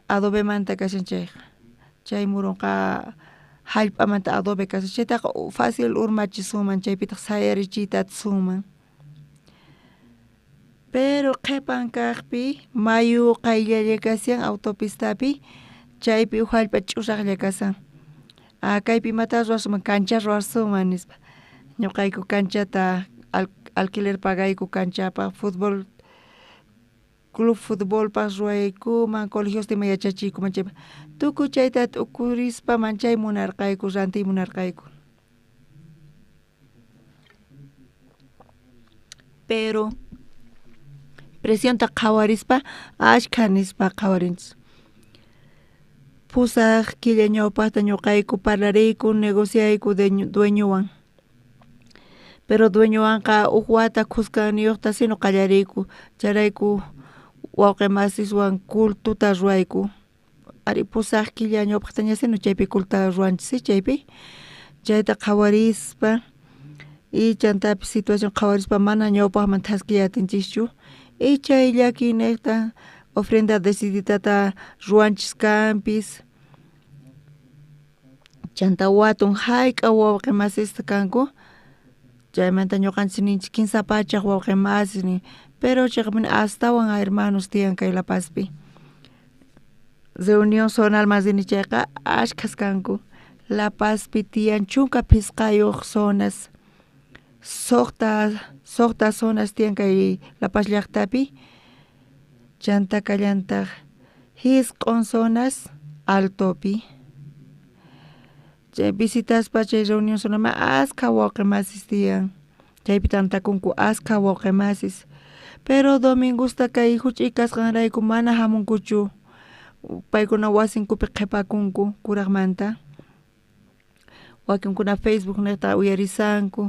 adobemanta kashan chayqa chay muronqa hallp'amanta adobe kashan chaytaqa fácil urmachisunman chaypitaq sayarichiyta atisunman pero qhipan kaqpi mayu qayllalla kashan autopistapi chaypi uj hallp'a ch'usaqlla kashan ah kaypi imata ruwasunman cancha ruwasunman nispa ñuqayku canchata alquiler pagayku canchapaq futbol club futbolpaq ruwaykuman colegiosta ima yachachiykuman chaypaq tukuy chayta t'ukurispa manchay munarqayku rantiy munarqayku pero precionta qhawarispa ashkha nispa qhawarinchis 8 killa ñawpaqta ñuqayku parlariyku negociayku dueñowan pero dueñowanqa uj wata khuskanniyuqta sino qallariyku chayrayku wawqi masiswan cultuta ruwayku ari 8 killa ñawpaqtaña sino chaypi cultuta ruwanchis chaypi chayta qhawarispa y chantapis situación qhawarispa mana ñawpaqman thaskiy atinchischu y chay llakiyniqta ofrenda deciditata ruwanchis kanpis chanta watun hayk'a wawqi masista kanku chaymanta ñuqanchis ninchik 300 wawqi masis nin pero chayqapuni astawan hermanos tiyan kay La Pazpi reunión zonalman rini chayqa ashkhas kanku La Pazpi tiyan 15 zonas suqta zonas tiyan kay La Paz llaqtapi chanta kallantaq 9 zonas altopi. Chay visitaspa chay reunión zonaman askha wawqe masis tiyan chaypi tantakunku askha wawqe masis pero domingosta kay juch'uy kasqanrayku mana jamunkuchu paykuna wasinkupi qhepakunku kurajmanta wakinkuna Facebook nejta uyarisanku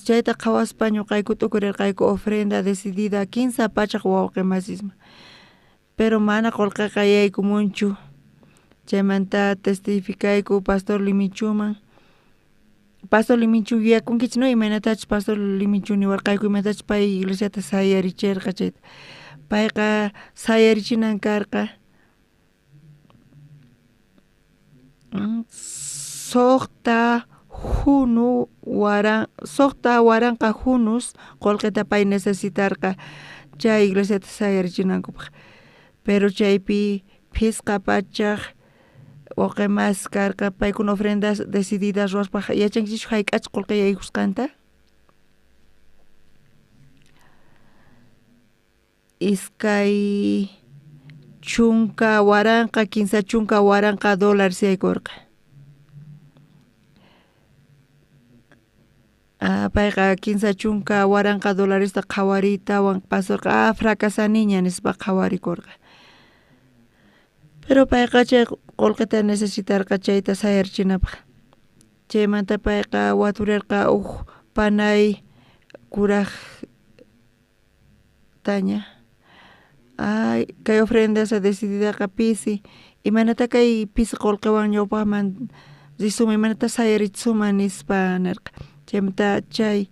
chayta qhawaspa ñuqayku t'ukurirqayku ofrenda decidida 300 wawqe masisman pero mana qolqeqa yaykumunchu chaymanta testificayku pastor Limichuman pastor Liminchu yuyakunkichik no imaynatachus pastor Liminchu niwarqayku imaynatachus pay iglesiata sayaricherqa chayta payqa sayarichinan karqa 6000 junus qolqeta pay necesitarqa chay iglesiata sayarichinankupaq pero chaypi 500 wawqe masis karqa paykuna ofrendas decididas ruwaspa yachankichikchu jayk'achus qolqe yaykusqanta 20,000 30,000 dólares yaykurqa payqa 30,000 dolaresta qhawariytawan pastorqa fracasaniña nispa qhawarikurqa pero payqa chay qolqeta necesitarqa chayta sayarichinapaq chaymanta payqa waturerqa uj panay kuraj taña ay kay ofrendasa decididaqa pisi imaynata kay pisi qolqewan ñawpaqman risunman imaynata sayarichisuman nispa nerqa chaymanta chay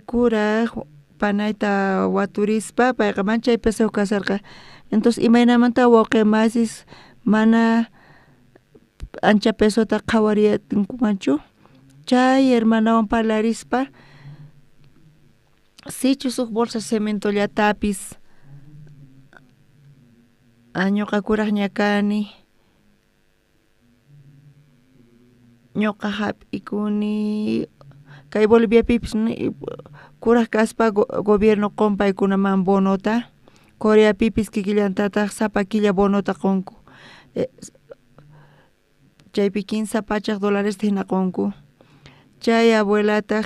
kuraj panayta waturispa payqa manchay pesoyoj kasharqa entonces imaynamanta wawqe masis mana ancha pesota qhawariyatinkumanchu chay hermanawan parlarispa sichus uj bolsa cementollatapis ñuqa kurajña kani ñuqa jap'ikuni kay Boliviapipis kuraj kaspa gobierno qon paykunaman bonota Coreapipis kikillantataj sapa killa bonota qonku chaypi 300 dolaresta jina qonku chay abuelataj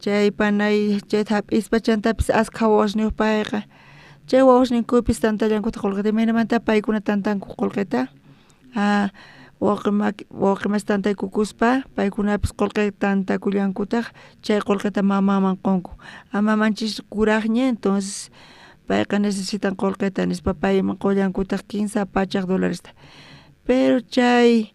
chay panay chayta jap'ispa chantapis askha wawasniyuq payqa chay wawasninkupis tantallankutaq qolqeta imaynamanta paykuna tantanku qolqeta wawqe masi tantaykukuspa paykunapis qolqe tantakullankutaj chay qolqeta mamaman qonku mamanchis kurajña entonces payqa necesitan qolqeta nispa payman qollankutaq 300 dolaresta pero chay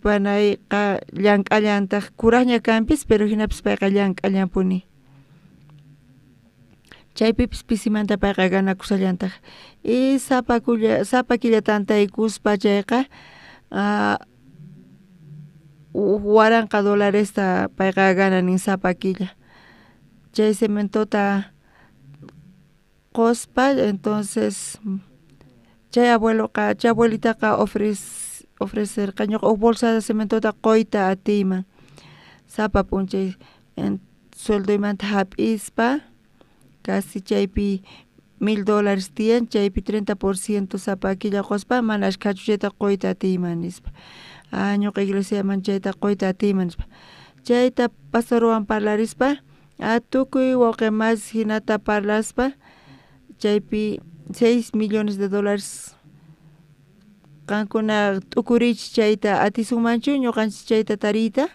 panayqa llank'allantaj kurajña kanpis pero jinapis payqa llank'allanpuni chaypipis pisimanta payqa ganakushallantaj y sapa killa tantaykuspa chayqa 1000 dolaresta payqa gananin sapa killa chay cementota qospa entonces chay abueloqa chay abuelitaqa ofrecerqa ñuqa uj bolsa de cementota qoyta atiyman sapa p'unchay sueldoymanta jap'ispa casi chaypi $1000 tiyan chaypi 30% sapa killa qospa mana ashkhachu chayta qoyta atiyman nispa ñuqa iglesiaman chayta qoyta atiyman nispa chayta pastorwan parlarispa tukuy wawqe masis jinata parlaspa chaypi 6 millones de dólares qankuna t'ukuriychis chayta atisunmanchu ñuqanchis chayta tariyta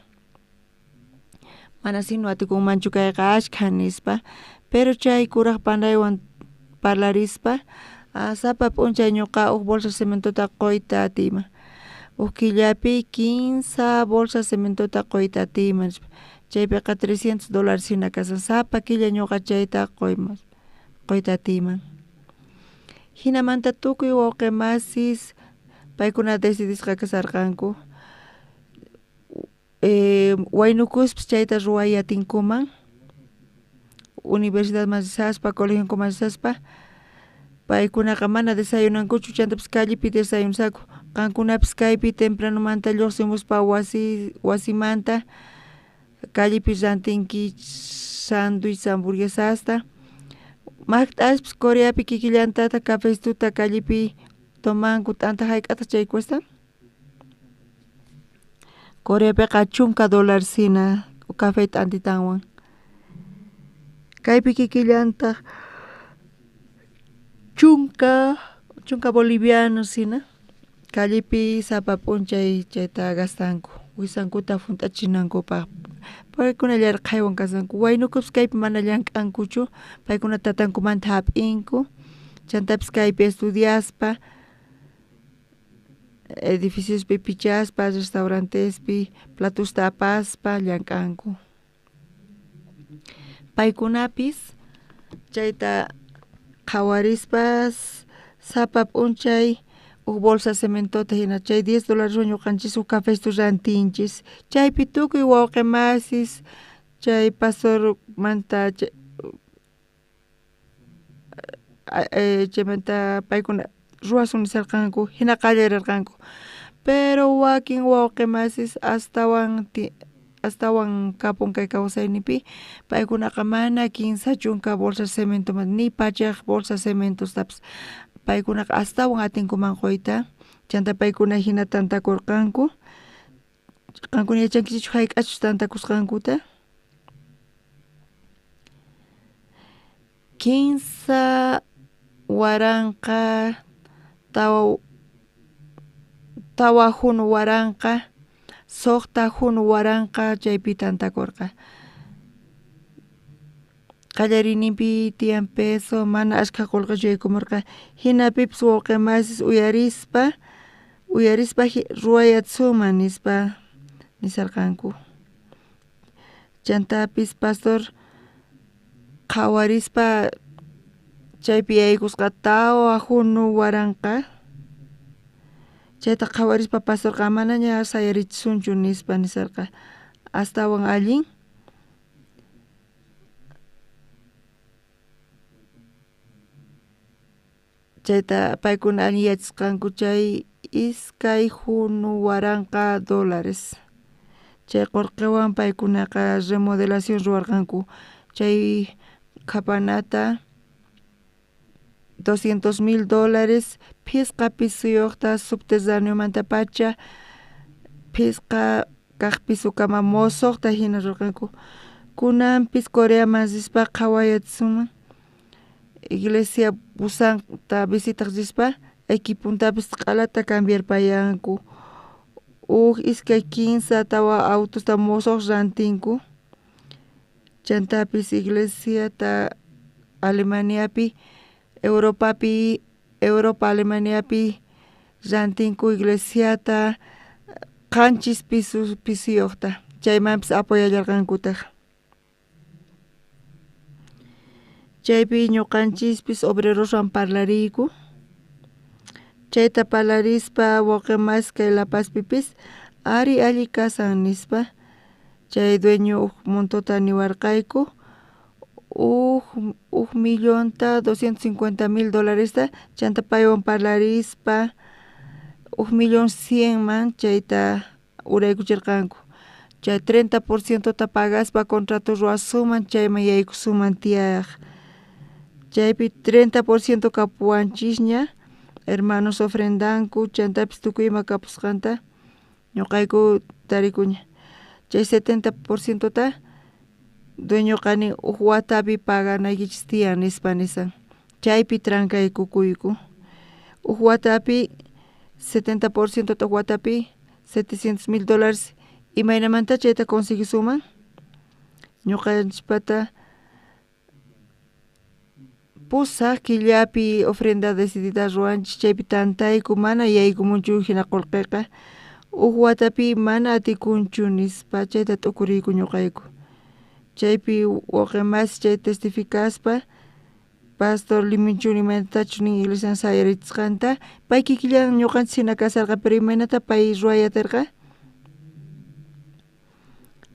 mana sino atikunmanchu kayqa ashkha nispa pero chay kuraj panaywan parlarispa sapa p'unchay ñuqa uj bolsa cementota qoyta atiyman uj killapi 15 bolsa cementota qoyta atiyman nispa chaypiqa $300 jina kashan sapa killa ñuqa chayta qoyta atiyman jinamanta tukuy wawqe masis paykuna decidisqa kasharqanku waynukuspis chayta ruway atinkuman universidadman rishaspa colegionkuman rishaspa paykunaqa mana desayunankuchu chantapis callepi desayunasaku qankunapis kaypi tempranomanta lluqsimuspa wasimanta callepi rantinki sándwich hamburguesasta maqt'aspis Coreapi kikillantata cafecituta callepi tomanku t'anta jayk'ataq chay cuestan Coreapiqa 10 dólares hina café t'antitanwan. Kaypi kikillantaq 10 bolivianos hina callepi sapa p'unchay chayta gastanku wisankuta junt'achinankupaq paykuna yarqhaywan kasanku waynukupis kaypi mana llank'ankuchu paykuna tatankumanta jap'inku chantapis kaypi estudiaspa edificiospi pichaspa restaurantespi platosta apaspa llank'anku paykunapis chayta qhawarispas sapa p'unchay uj bolsa cementota hina chay 10 dolareswan ñuqanchis uj cafecito rantinchis chaypi tukuy wawqi masis chay pastormanta chaymanta paykuna ruwasun nisharqanku hina qallarirqanku pero wakin wawqi masis astawan astawan kapun kay kawsayninpi paykunaqa mana 30 bolsa cementomanta ni 100 bolsa cementostapis paykunaqa astawan atinkuman quyta chanta paykuna hina tantakurqanku qankuna yachankichischu jayk'achus tantakusqankuta 3000 4000 6000 chaypi tantakurqa qallariyninpi tiyan peso mana ashkha qullqichu yaykumurqa hinapipis wawqi masis uyarispa ruwayatsuman nispa nisarqanku chantapis pastor qhawarispa chaypi yaykusqa 4000 chayta qhawarispa pastorqa manaña sayarichisunchu nispa nisarqa astawan allin chayta paykuna allin yachasqanku chay 2000 dólares chay qullqiwan paykunaqa remodelación ruwarqanku chay qhapanata 200,000 dólares phisqa pisuyuqta subterraneomantapacha phisqa kaq pisukama mosoqta hina ruwarqanku kunanpis Coreaman rispa qhawayatsuman iglesia Busanta visitaq rispa equipuntapis q'alata cambiarpayanku uj 2 3 4 autosta mosoq rantinku chantapis iglesiata Alemaniapi Europapi Europa Alemaniapi rantinku iglesiata 7 pisuyuqta chaymanpis apoyallarqankutaq chaypi ñuqanchispis obreroswan parlariyku chayta parlarispa wawqi masi kay La Pazpipis ari alli kasan nispa chay dueño uj montota niwarqayku uj 1,250,000 dolaresta chanta paywan parlarispa 1,100,000man chayta uraykuchirqanku chay 30% pagaspa contrato ruwasuman chayman yaykusuman tiyaq chaypi 30% kapuwanchisña hermanos ofrendanku chantapis tukuy ima kapusqanta ñuqayku tarikuña chay 70%ta dueñoqa nin uj watapi paganaykichis tiyan nispa nisan chaypi trancaykukuyku uj watapi 70% uj watapi 700,000 dólares imaynamanta chayta conseguisuman ñuqanchispata 8 killapi ofrenda decidida ruwanchis chaypi tantayku mana yaykumunchu hina qullqiqa uj watapi mana atikunchu nispa chayta t'ukuriyku ñuqayku chaypi wawqi masi chay testificaspa pastor Liminchun imaynatachus nin iglesian sayarichisqanta pay kikillan ñuqanchis hina kasarqa pero imaynata pay ruway atirqa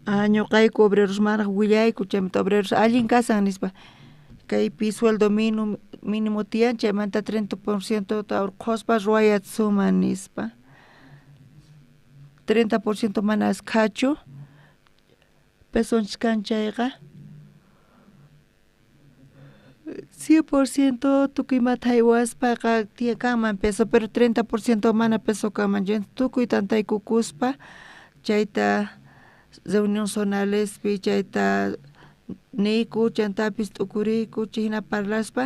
ñuqayku obrerosmanraq willayku chaymanta obreros allin kasan nispa kaypi sueldo mínimo tiyan chaymanta 30% ta urqhuspa ruwayatsuman nispa 30% mana askhachu pesonchis kan chayqa 100% tukuy imata jaywaspaqa kanman peso pero 30% mana peso kanman tukuy tantaykukuspa Chayta reunión zonalespi chayta niyku chantapis t'ukuriyku chayjina parlaspa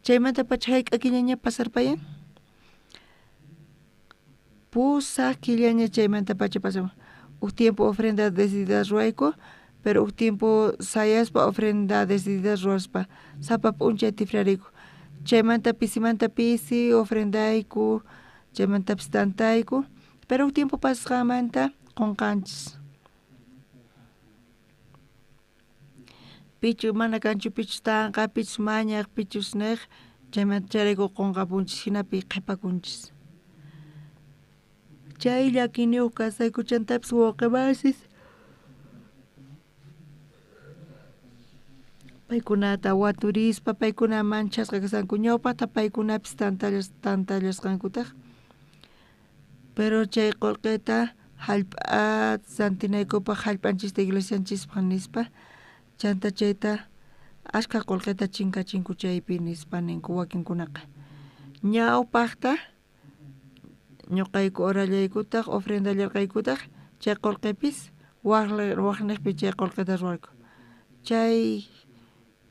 chaymantapacha jayk'a killaña pasarpayan pusaq killaña chaymantapacha pasamun uj tiempo ofrenda decidida ruwayku pero uj tiempo sayaspa ofrenda decidida ruwaspa sapa p'unchay tifrariyku chaymanta pisimanta pisi ofrendayku chaymantapis tantayku pero uj tiempo pasasqanmanta qunqanchis pichu mana kanchu pichus tanqa pichus mañaq pichus nej chaymanta chayrayku qunqapunchis jinapi qhipakunchis chay llakiyniyuq kasayku chantapis wawqi masis paykunata waturispa paykuna manchasqa kasqanku ñawpaqta paykunapis tantallasqankutaq pero chay qullqita jallp'a rantinaykupaq jallp'anchista iglesianchispaq nispa chanta chayta ashkha qullqita chinkachinku chaypi nispa ninku wakinkunaqa ñawpaqta ñuqayku orallaykutaq ofrendallarqaykutaq chay qullqipis waqniqpi chay qullqita ruwarku chay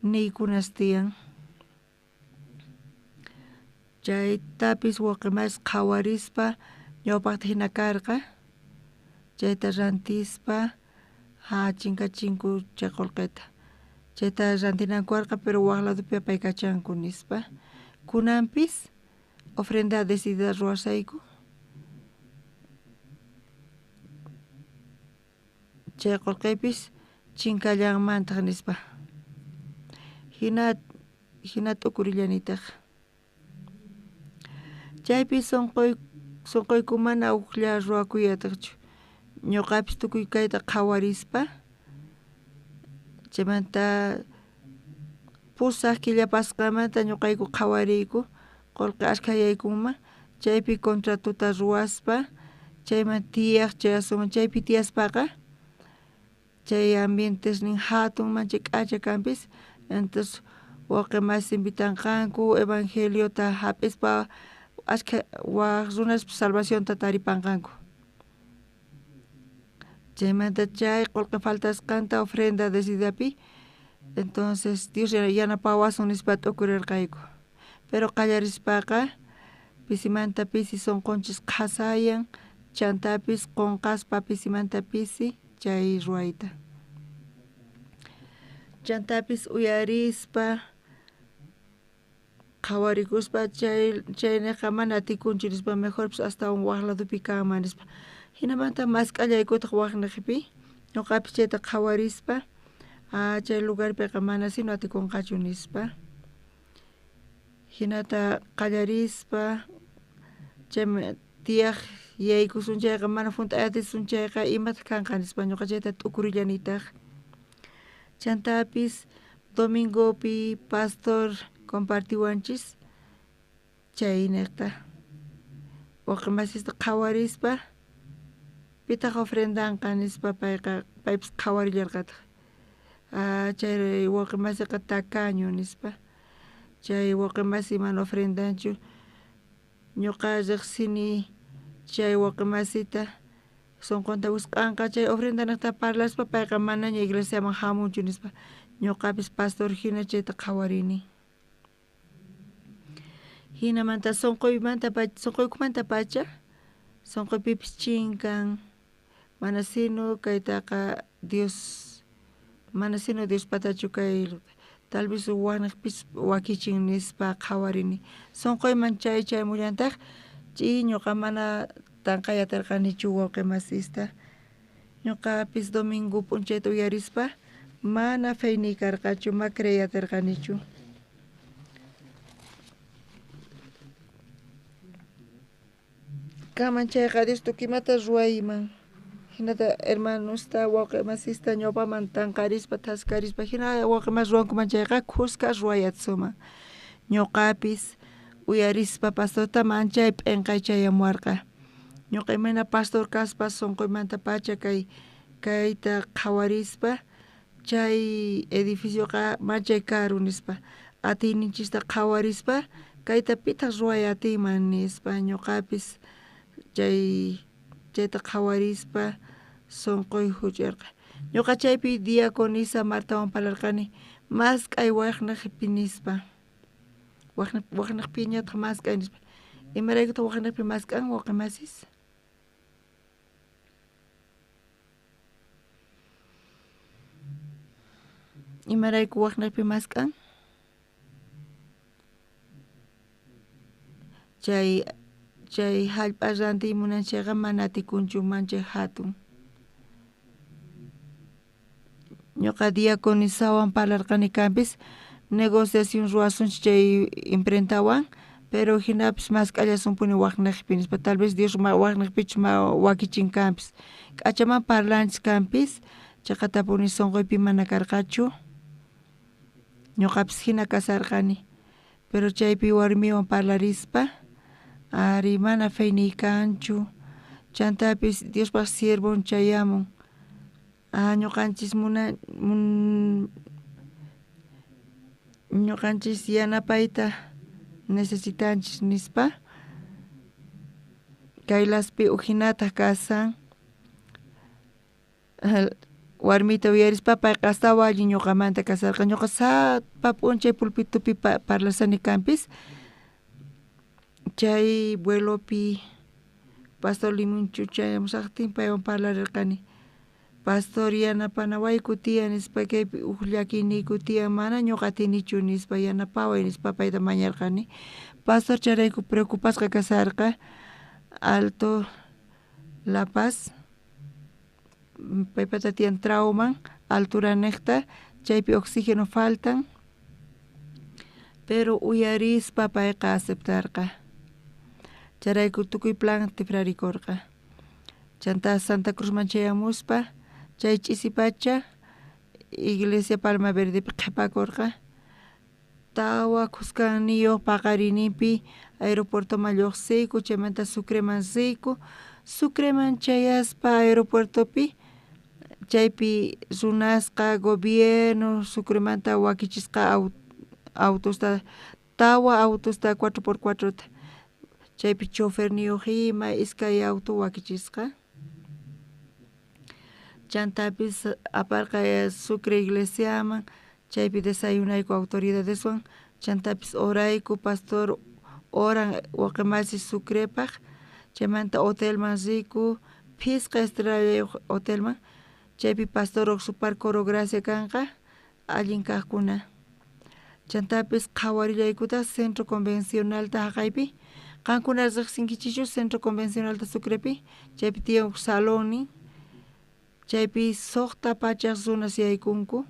niykunas tiyan chaytapis wawqi masis qhawarispa ñawpaqta jina karqa chayta rantispa ja chinkachinku chay qullqita chayta rantinanku karqa pero waq ladopi apaykachanku nispa kunanpis ofrenda decidida ruwasayku chay qullqipis chinkallanmantaq nispa jina t'ukurillanitaq chaypi sunquyku mana ujlla ruwakuyataqchu ñuqapis tukuy kayta qhawarispa chaymanta pusaq killa pasqanmanta ñuqayku qhawariyku qullqi ashkha yaykunman chaypi contratota ruwaspa chayman tiyaq chayasunman chaypi tiyaspaqa chay ambientesnin jatun manchay k'acha kanpis entonces wawqi masis invitanqanku evangeliota jap'ispa ashkha waq runaspis salvacionta taripanqanku chaymanta chay qullqi faltasqanta ofrenda decididapi entonces Dios yanapawasun nispa t'ukurirqayku pero qallarispaqa pisimanta pisi sunqunchis qhasayan chantapis qunqaspa pisimanta pisi chay ruwayta chantapis uyarispa qhawarikuspa chayneqa mana atikunchu nispa mejorpis astawan waq ladopi kanman nispa jinamanta mask'allaykutaq waqniqpi ñuqapis chayta qhawarispa chay lugarpiqa mana sino atikunqachu nispa jinata qallarispa chayman tiyaq yaykusun chayqa mana junt'ay atisun chayqa imataq kanqa nispa ñuqa chayta t'ukurillanitaq chantapis domingopi pastor compartiwanchis chayniqta wawqi masista qhawarispa pitaq ofrendanqa nispa payqa paypis qhawarillarqataq chay wawqi masiqa tacaño nispa chay wawqi masi mana ofrendanchu ñuqa riqsini chay wawqi masita sunqunta wisq'anqa chay ofrendanaqta parlaspa payqa manaña iglesiaman jamunchu nispa ñuqapis pastor jina chayta qhawarini jinamanta sunquykumantapacha sunquypipis chinkan mana sino kaytaqa Dios mana sino Diospatachu kay tal vez waqniqpis wakichin nispa qhawarini sunquyman chay chaymullantaq ch'i ñuqa mana tanqay atirqanichu wawqi masista ñuqapis domingo p'unchayta uyarispa mana feyniy karqachu ma creey atirqanichu kanman chayqa Dios tukuy imata ruwayman jinata hermanosta wawqi masista ñawpaman tanqarispa thaskarispa jina wawqi masi ruwankuman chayqa khuska ruway atisunman ñuqapis uyarispa pastorta manchay p'inqay chayamuwarqa ñuqa imayna pastor kaspa sunquymantapacha kayta qhawarispa chay edificioqa manchay karu nispa atiyninchista qhawarispa kayta pitaq ruway atinman nispa ñuqapis chayta qhawarispa Sonqoy juch'erqa. Ñuqa chaypi diaconisa Martawan parlarqani mask'ay wajnejpi nispa. Wajnejpiñataq mask'ay nispa. Imaraykutaq wajnejpi mask'an wawqi masis? Imarayku wajnejpi mask'an? Chay jallp'a rantiy munan chayqa mana atikunchu manchay jatun. Ñuqa diaconisawan parlarqani kanpis negociación ruwasunchik chay imprentawan, pero jinapis mask'allasunpuni wajnejpi nispa, tal vez Dios wajnejpichus wakichin kanpis. K'achaman parlanchis kanpis, chaqatapuni sonqoypi mana karqachu. Ñuqapis jina kasarqani, pero chaypi warmiwan parlarispa, ari mana feyniy kanchu, chantapis Diospaq siervon chayamun. Ñuqanchis ñuqanchis yanapayta necesitanchis nispa. Kaylaspi ujinataq kasan. Warmita uyarispa payqa astawan allin ñuqamanta kasarqa. Ñuqa sapa p'unchay pulpitupi parlasani kanpis. Chay vuelopi pastor Limunchu chayamusaqtin paywan parlarirqani. Pastor yanapanawayku tiyan nispa, kaypi uj llakiyniyku tiyan, mana ñuqa atinichu nispa, yanapaway nispa payta mañarqani. Pastor chayrayku preocupasqa kasarqa. Alto La Paz, paypata tiyan trauman, altura niqta, chaypi oxígeno faltan, pero uyarispa payqa aceptarqa. Chayrayku tukuy plan tifrarikurqa. Chanta Santa Cruzman chayamuspa, chay ch'isipacha iglesia Palma Verdepi qhipakurqa. Tawa khuskanniyuq paqariniypi aeropuertoman lluqsiyku, chaymanta Sucreman riyku. Sucreman chayaspa aeropuertopi chaypi runasqa gobierno Sucremanta wakichisqa autosta, tawa autosta 4x4ta, chaypi choferniyuq ima iskay auto wakichisqa. Chantapis aparqa Sucre iglesiaman, chaypi desayunayku autoridadeswan, chantapis orayku, pastor oran waqi Sucrepaq, chaymanta hotelman riyku, phisqa estrellayuq hotelman, chaypi pastor Oxupar Coro Gracia kanqa, allin kaqkuna. Chantapis qhawarillaykutaj centro convencionalta haqaypi. Qankuna riqsinkichikchu centro convencionalta Sucrepi? Chaypi tiyan huk salonnin, chaypi suqta pachaq runas yaykunku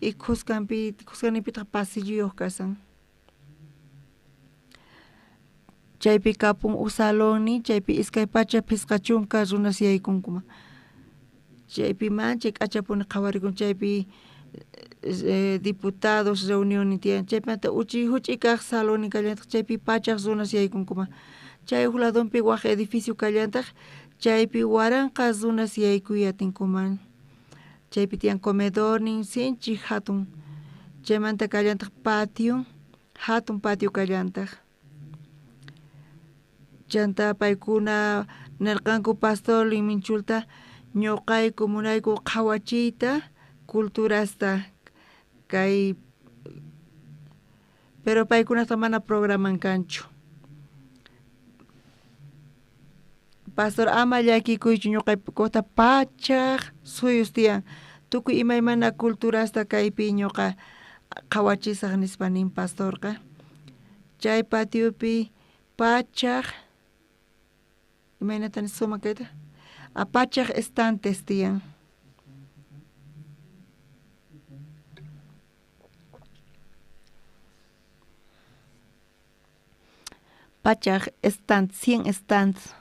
y khuskanipitaq pasilluyuq kasan. Chaypi kapun huk salonnin, chaypi 250 runas yaykunkuman. Chaypi manchay k'achapuni qhawarikun, chaypi diputados reunionin tiyan, chaymanta huch'uy kaq salonin kallantaq, chaypi pachaq runas yaykunkuman. Chay huk ladonpi waj edificio kallantaq, chaypi 1000 runas yaykuy atinkuman. Chaypi tiyan comedornin sinchi hatun, chaymanta kallantaq patio, hatun patio kallantaq. Chanta paykuna nirqanku pastor Liminchulta, ñuqayku munayku qhawachiyta culturasta kay, pero paykunata mana programan kanchu. Pastor ama llakikuychu, ñuqaykuta pachaq suyus tiyan, tukuy imaymana culturasta kaypi ñuqa qhawachisaq nispa nin pastorqa. Chay patiopi pachaq, imaynata nisuma kayta? Pachaq estantes tiyan. Pachaq stand, 100 stands.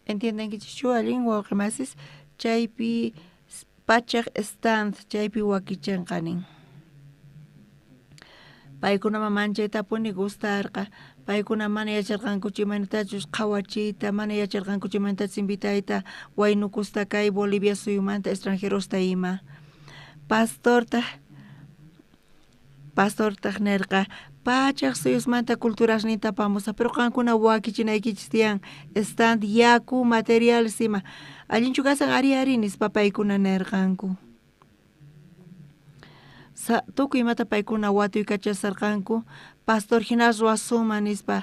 Entiendenkichikchu allin wawqi masis? Chaypi pachaq stand chaypi wakichinqa nin. Paykunaman manchaytapuni gustarqa. Paykuna mana yacharqankuchu imaynatachus qhawachiyta, mana yacharqankuchu imaynatachus invitayta waynukusta kay Bolivia suyumanta extranjerosta ima. Pastortaq nerqa pachaj suyusmanta culturasninta apamusaj, pero qankuna wakichinaykichis tiyan stand, yaku, materiales ima. Allinchu kasan ari ari nispa paykuna nerqanku. Tukuy imata paykuna watuykachasarqanku, pastor hina ruwasunman nispa,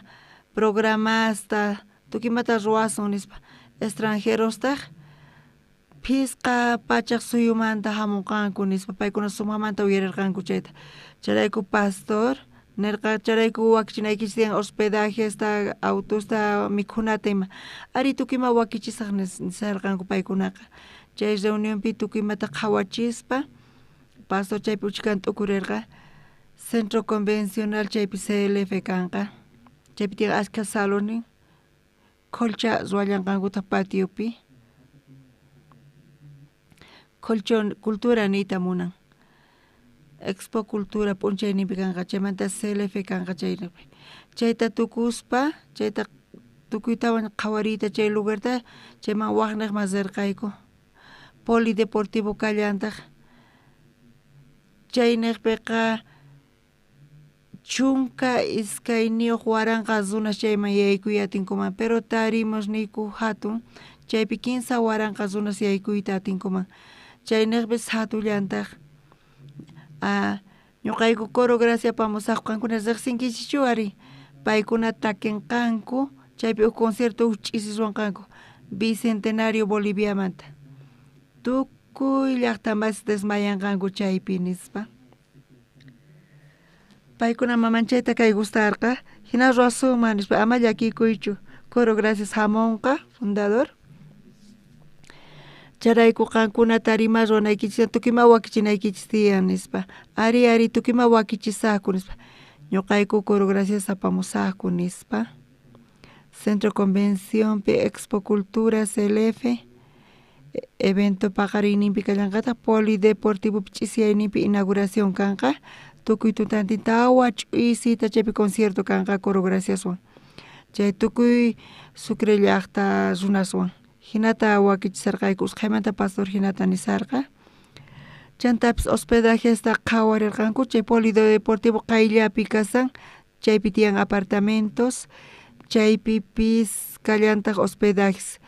programasta, tukuy imata ruwasun nispa. Extranjerostaq phisqa pachaj suyumanta hamunqanku nispa, paykuna sumajmanta uyarirqanku chayta. Chayrayku pastor nerqa chayrayku wakichinaykichis tiyan hospedajesta, autosta, mikhunata ima. Ari tukuy ima wakichisaj nisarqanku paykunaqa. Chay reunionpi tukuy imata qhawachispa pastor chaypi uchkan t'ukurirqa centro convencional chaypi CLF kanqa. Chaypi tiyan ashkha salones kholcha ruwallanqankutaq patiopi. Kholcha cultura niyta munan. Expo Cultura p'unchayninpi kanqa, chaymanta CLF kanqa chayninpi. Chayta tukuspa, chayta tukuytawan qhawariyta chay lugarta, chayman waqniqman rirqayku. Polideportivo kallantaq. Chayniqpiqa 12,000 runas chayman yaykuyta atinkuman, pero tarimos niyku hatun, chaypi 15,000 runas yaykuyta atinkuman. Chayniqpis hatullantaq. Ñuqayku Coro Gracia apamusaqku, qankuna riqsinkichischu ari, paykuna takinqanku, chaypi huk concierto huk ch'isi ruwanqanku Bicentenario Boliviamanta. Tukuy llaqta masi desmayanqanku chaypi nispa. Paykuna mamanchayta kay gustarqa, hina ruwasunman nispa, ama llakikuychu, Coro Gracias hamunqa, fundador. Chayrayku qankuna tarima ruwanaykichis tukuy ima wakichinaykichis tiyan nispa. Ari ari tukuy ima wakichisaqku nispa. Ñuqayku Coro Gracias apamusaqku nispa. Centro Convencionpi Expo Cultura CLF evento paqarinninpi kallanqataq Polideportivopi ch'isiyayninpi inauguración kanqa. Tukuy tutantin tawa ch'isita chaypi concierto kanqa Coro Graciaswan. Chay tukuy Sucre llaqta runaswan. Hinata wakichisarqayku usqhaymanta pastor hinata nisarqa. Chantapis hospedajesta qhawarirqanku chay Polideportivo qayllapi kasan, chaypi tiyan apartamentos, chaypipis kallantaq hospedajes.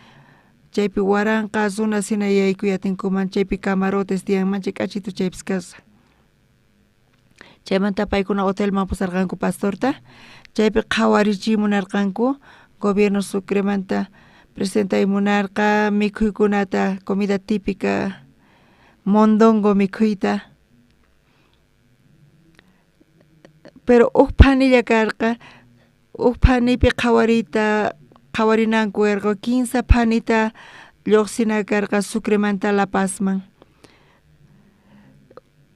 Chaypi 1,000 runas hina yaykuy atinkuman, chaypi camarotes tiyan, manchay k'achitu chaypis kasqa. Chaymanta paykuna hotelman pusarqanku pastorta, chaypi qhawarichiy munarqanku gobierno Sucremanta presentay munarqa mikhuykunata, comida típica, mondongo mikhuyta. Pero huk phanilla karqa, huk phanipi qhawarinanku karqa, 15 phanita lluqsina karqa Sucremanta La Pazman.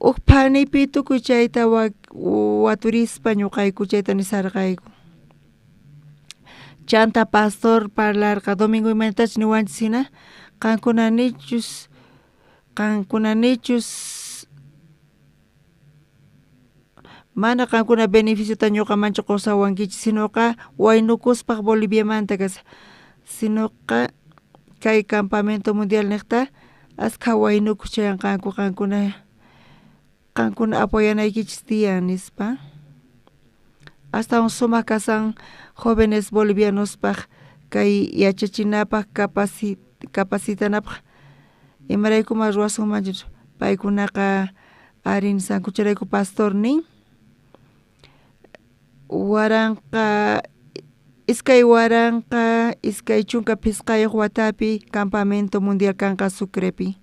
Huk phanipi tukuy chayta waturispa ñuqayku chayta nisarqayku. Chanta pastor parlarqa domingo imaynatachus niwanchis hina, qankuna nichus mana qankuna beneficiota ñuqamanchu qusawankichis, sinoqa waynukuspaq Boliviamanta kasqa, sinoqa kay campamento mundial niqta askha waynukus chayanqanku qankuna apoyanaykichis tiyan nispa. Astawan sumaq kasan jóvenes bolivianospaq kay yachachinapaq capacitanapaq imaraykuma ruwasunmanchu paykunaqa ari nisanku chayrayku pastor nin 2025 watapi campamento mundial kanqa Sucrepi.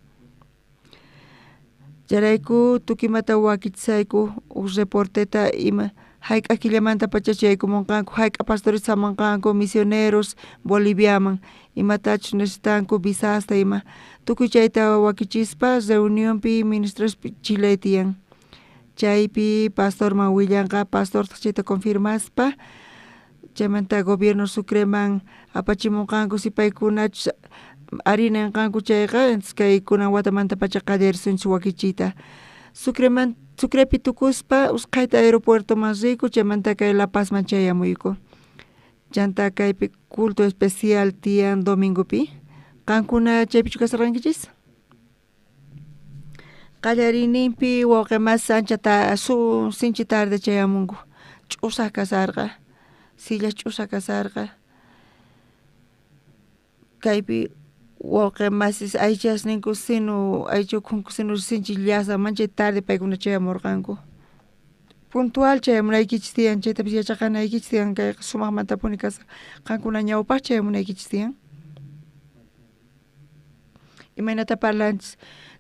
Chayrayku tukuy imata wakichisayku huk reporteta ima hayk'a killamanta pachachu yaykumunqanku, hayk'a pastores hamunqanku, misioneros Boliviaman, imatachus necesitanku visasta ima, tukuy chayta wakichispa reunionpi ministrospi Chile tiyan. Chaypi pastorman willanqa, pastortaq chayta confirmaspa chaymanta gobierno Sucreman apachimunqanku si paykunachus ari ninqanku chayqa, entonces kay kunan watamanta pacha qallarisunchis wakichiyta. Sucreman Sucrepi tukuspa usqhayta aeropuertoman riyku chaymanta kay La Pazman chayamuyku. Chanta kaypi culto especial tiyan domingopi. Qankuna chaypichu kasarqankichis? Qallariyninpi wawqi masi anchata su sinchi tarde chayamunku ch'usaq kasarqa silla ch'usaq kasarqa kaypi wawqi masis aychasninku sinu aycha ukhunku sinu sinchi llasa manchay tarde paykuna chayamurqanku puntual chayamunaykichis tiyan chaytapis yachaqanaykichis tiyan kayqa sumaqmantapuni kasqa qankuna ñawpaq chayamunaykichis tiyan imaynata parlanchis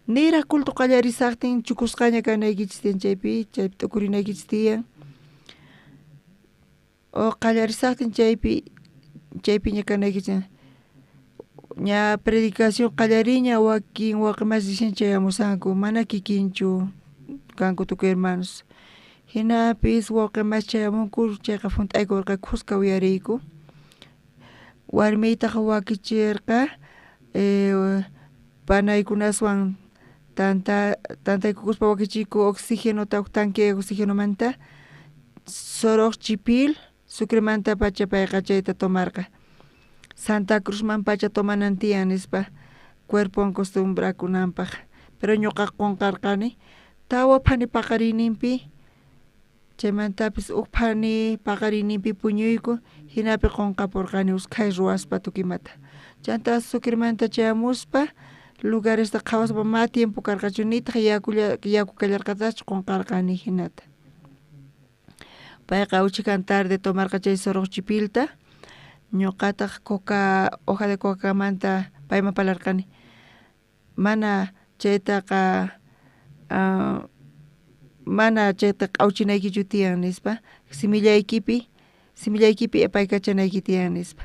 niraq culto qallarisaqtin chukusqaña kanaykichis tiyan chaypi chaypi t'ukurinaykichis tiyan o qallarisaqtin chaypi chaypiña kanaykichis ña predicación qallariña wakin wawqi masis chayamusanku mana kikinchu kanku tukuy hermanos jinapis wawqi masi chayamunku chayqa junt'aykurqa khuska uyariyku warmiytaq wakichirqa panaykunaswan tanta tantaykukuspa wakichiyku oxigenota uj tanque oxigenomanta soroj chipil Sucremantapacha payqa chayta tomarqa Santa Cruzman pacha tomanan tiyan nispa cuerpon costumbrakunanpaq pero ñuqa qunqarqani tawa phani paqariyninpi chaymantapis uj phani paqariyninpi puñuyku jinapi qunqapurqani usqhay ruwaspa tukuy imata chanta Sucremanta chayamuspa lugaresta qhawaspa ma tiempo karqachu nitaq yakulla yaku kallarqataqchu qunqarqani jinata payqa uchhikan tarde tomarqa chay soroj chipilta ñuqataq coca hoja de cocamanta payman parlarqani mana chaytaqa mana chayta q'awchinaykichu tiyan nispa simillaykipi simillaykipi apaykachanayki tiyan nispa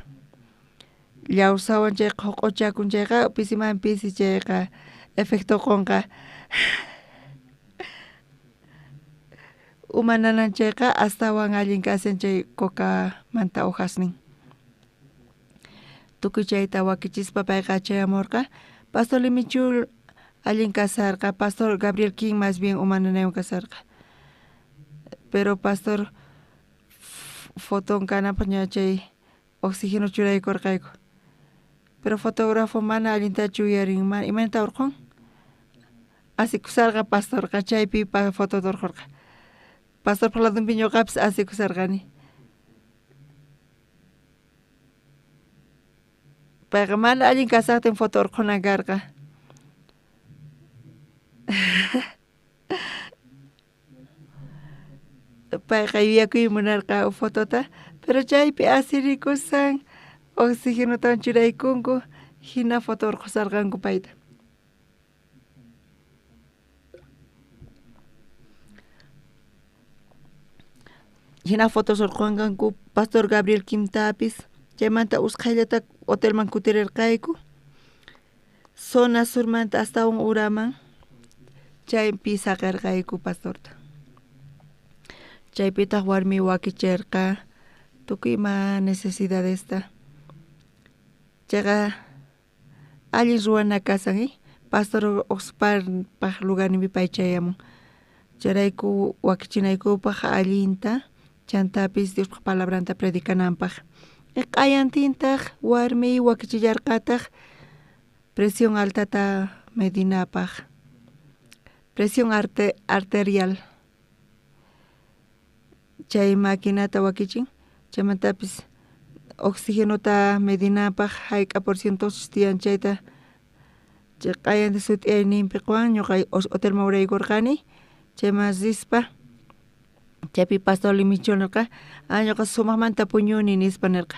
llawsawan chayqa joq'ochakun chayqa pisiman pisi chayqa efecto qunqa uma nanan chayqa astawan allin kashan chay cocamanta hojasnin tukuy chayta wakichispa payqa chayamurqa pastor Limichul allin kasarqa pastor Gabriel King más bien uma nanaywan kasarqa pero pastor foton kananpaq ña chay oxígeno churaykurqayku pero fotógrafo mana allintachu uyarin imaynata urqhun asikusarqa pastorqa chaypi fotota urqhurqa pastorpa ladonpi ñuqapis asikusarqani payqa mana allin kasaqtin foto urqhunan karqa payqa yuyakuy munarqa fotota pero chaypi asirikusan oxigenotawan churaykunku jina foto urqhusarqanku payta jina fotos urqhunqanku pastor Gabriel Quintapis chaymanta usqhayllata hotelman kutirirqayku zona surmanta astawan uraman chaypi saqirqayku pastorta chaypitaq warmi wakichirqa tukuy ima necesidadesta chayqa allin ruwana kasan pastor paj lugarninpi pay chayamun chayrayku wakichinaykupaq allinta chantapis Diospaq palabranta predicananpaq q'ayantintaq warmi wakichillarqataq presión altata medinapaq presión arterial chay maquinata wakichin chaymantapis oxigenota medinapaq hayk'a por cientochus tiyan chayta chay q'ayantin sut'iyayninpi quwan ñuqa hotelman uraykurqani chayman rispa chaypi pastor Limichul nirqa ah ñuqa sumaqmanta puñuni nispa nirqa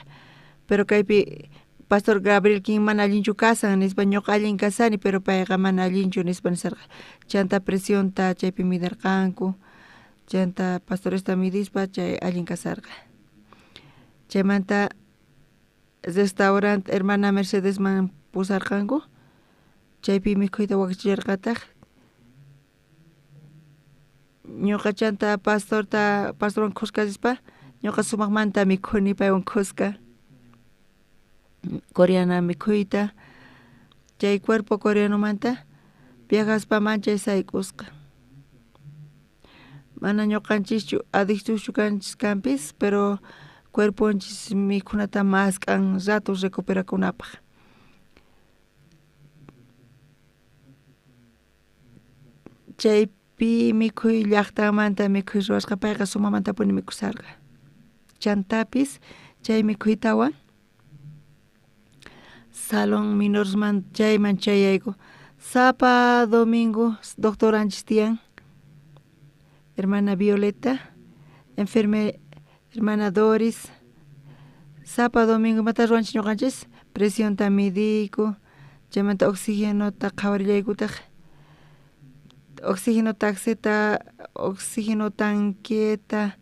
pero kaypi pastor Gabriel King mana allinchu kasan nispa ñuqa allin kasani pero payqa mana allinchu nispa nisarqa chanta presionta chaypi midirqanku chanta pastoresta midispa chay allin kasarqa chaymanta restaurante hermana Mercedesman pusarqanku chaypi mikhuyta wakichillarqataq ñuqa chanta pastorta pastorwan khuska rispa ñuqa sumaqmanta mikhuni paywan khuska coreana mikhuyta chay cuerpo coreanomanta viajaspa manchay sayk'usqa. Mana ñuqanchischu adictoschu kanchis kanpis pero cuerponchis mikhunata mask'an rato recuperakunapaq. Chaypi mikhuy llaqtamanta mikhuy ruwasqa payqa sumamantapuni mikhusarqa. Chantapis chay mikhuytawan salón minorsman chayman chayayku sapa domingo doctoranchis tiyan hermana Violeta enferme hermana Doris sapa domingo imata ruwanchis ñuqanchis presionta midiyku chaymanta oxigenota qhawarillaykutaq oxigeno taxita oxigeno tanqueta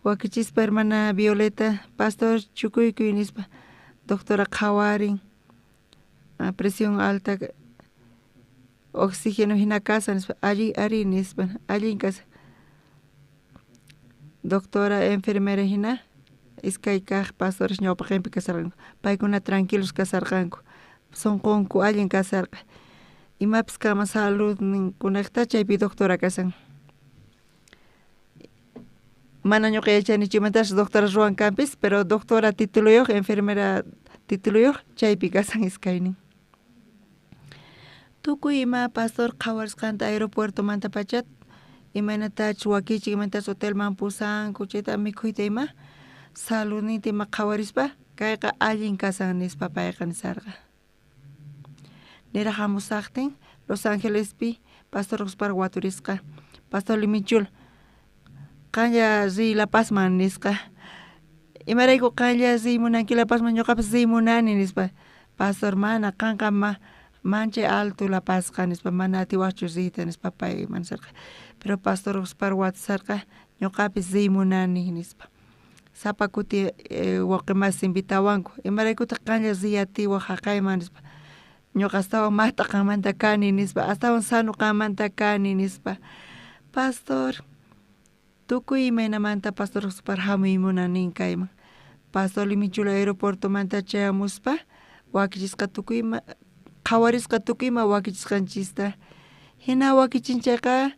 wakichispa hermana Violeta pastor chukuykuy nispa doctora qhawarin presión alta oxigeno hina kasan nispa allin ari nispa allin kasan doctora enfermera hina iskay kaq pastores ñawpaqinpi kasarqanku paykuna tranquilos kasarqanku sunqunku allin kasarqa imapis kanman saludninkunaqta chaypi doctora kasan mana ñuqa yachanichu imatachus doctora ruwan kanpis pero doctora tituluyuq enfermera tituluyuq chaypi kasan iskaynin. Tukuy ima pastor qhawarisqanta aeropuertomantapacha imaynatachus wakichin imaynatachus hotelman pusanku chayta mikhuyta ima saludninta ima qhawarispa kayqa allin kasan nispa payqa nisarqa. Niraq hamusaqtin Los Angelespi pastor Gaspar waturisqa pastor Liminchul qanlla riy La Pazman nisqa imarayku qanlla riy munanki La Pazman ñuqapis riy munani nispa pastor mana qanqa manchay alto La Pazqa nispa mana atiwaqchu riyta nispa pay manisarqa pero pastor Gaspar watusarqa ñuqapis riy munani nispa sapa kuti wawqi masi invitawanku imaraykutaq qanlla riy atiwaq haqayman nispa ñuqa astawan maqt'a qanmanta kani nispa astawan sano qanmanta kani nispa pastor tukuy imaynamanta pastor Gaspar hamuy munanin kayman pastor Liminchul aeropuertomanta chayamuspa wakichisqa tukuy ima qhawarisqa tukuy ima wakichisqanchista hina wakichin chayqa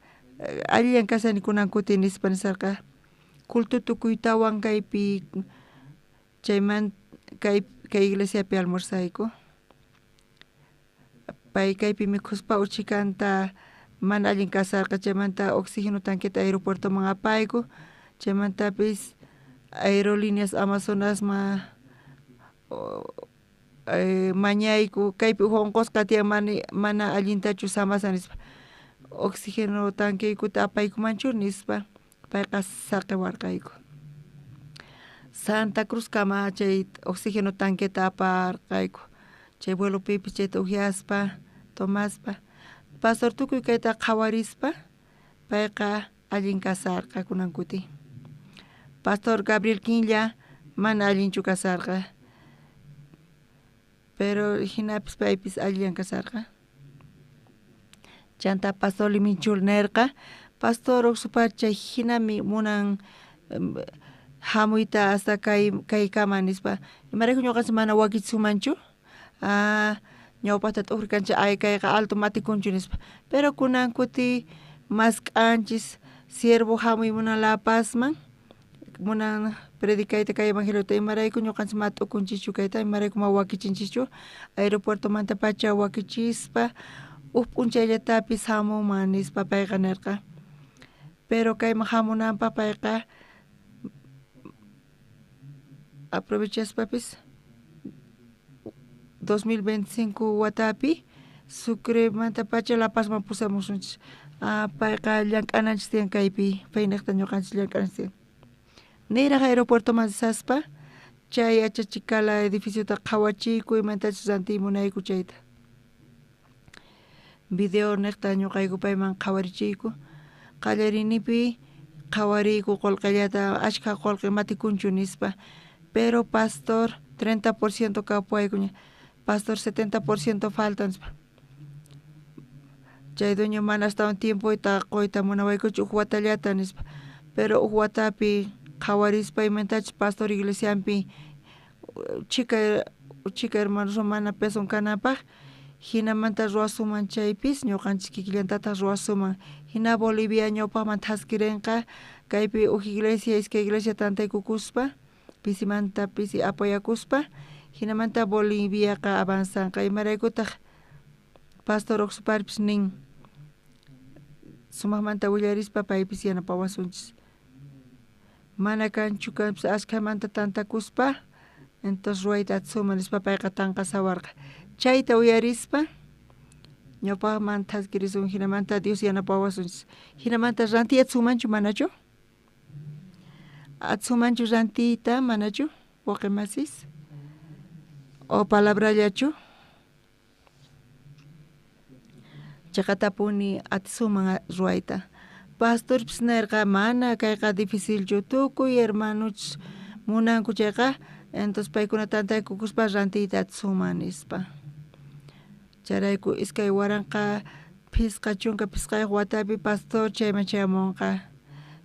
allillan kasani kunan kuti nispa nisarqa culto tukuytawan kaypi chayman kay iglesiapi almorzayku pay kaypi mikhuspa uchikanta mana allin kasarqa chaymanta oxigeno tanqueta aeropuertoman apayku chaymantapis aerolíneas Amazonasman mañayku kaypi uj unqusqa tiyan mana allintachu samasan nispa oxigeno tanqueykuta apaykumanchu nispa payqa saqiwarqayku. Santa Cruzkama chay oxigeno tanqueta aparqayku chay vuelopipis chayta uhyaspa tomaspa pastor tukuy kayta qhawarispa payqa allin kasarqa kunan kuti. Pastor Gabriel Quinlla mana allinchu kasarqa pero hinapis paypis allillan kasarqa. Chanta pastor Liminchul nerqa pastor Oxupacha hinami munan hamuyta hasta kaykama nispa imarayku ñuqanchis mana wakichisumanchu ñawpaqta t'uqrikanchik ay kayqa alto matikunchu nispa pero kunan kuti mask'anchis siervo hamuy munan La Pazman munan predicayta kay evangeliota imarayku ñuqanchis ma t'ukunchischu kayta imarayku ma wakichinchischu aeropuertomantapacha wakichispa uj p'unchayllatapis hamunman nispa payqa nirqa pero kayman hamunanpaq payqa aprovechaspapis 2025 watapi Sucremantapacha La Pazman pusamusunchis payqa llank'ananchis tiyan kaypi payniqta ñuqanchis llank'ananchis tiyan niraq aeropuertoman risaspa chay Achachicala edificiota qhawachiyku imatachus rantiy munayku chayta video niqta ñuqayku payman qhawarichiyku qallariynipi qhawariyku qullqillata ashkha qullqi matikunchu nispa pero pastor 30% kapuwaykuña pastor 70% falta nispa chay dueño mana astawan tiempoyta quyta munawaykuchu uj watallata nispa pero uj watapi qhawarispa imatachus pastor iglesianpi chhika hermanoswan mana peson kananpaq Jinamanta ruwasuman chaypis ñuqanchis kikillantataq ruwasuman. Jina Bolivia ñawpaqman thaskirinqa kaypi uj iglesia iskay iglesia tantaykukuspa pisimanta pisi apoyakuspa jinamanta Boliviaqa avanzanqa. Imaraykutaq pastor Oxuparpis nin sumaqmanta willarispa paypis yanapawasunchis. Mana kanchu kanpis ashkhamanta tantakuspa entonces ruwayta atisunman nispa payqa tanqasawarqa. Chayta uyarispa ñawpaqman thaskirisun jinamanta Dios yanapawasunchis. Jinamanta rantiy atisunmanchu manachu? Atisunmanchu rantiyta manachu wawqi masis? O palabrallachu? Chaqatapuni atisunman ruwayta. Pastorpis nerqa mana kayqa dificilchu tukuy hermanuchus munanku chayqa entonces paykuna tantaykukuspa rantiyta atisunman nispa. Chayrayku 2055 watapi pastor chayman chayamunqa.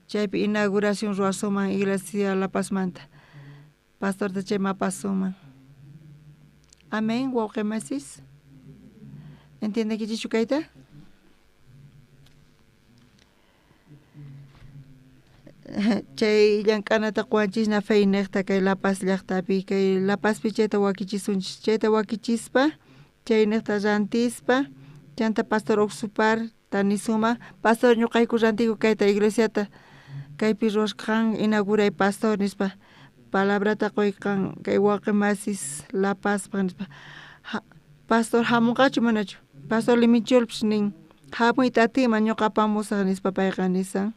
Chaypi inauguración ruwasuman iglesia La Pazmanta. Pastorta chayman apasunman. Amén, wawqi masis. ¿Entiendenkichischu kayta? Chay llank'anata quwanchisna fe niqta kay La Paz llaqtapi, kay La Pazpi chayta wakichisunchis, chayta wakichispa chay niqta rantispa chanta pastor Oxupar tanisuma pastor ñuqayku rantiyku kayta iglesiata kaypi ruwasqan inauguray pastor nispa palabrata quykan kay wawqi masis La Pazpaq nispa. Pastor hamunqachu manachu? Pastor Limichulpis nin hamuyta atinman ñuqa apamusaq nispa payqa nisan.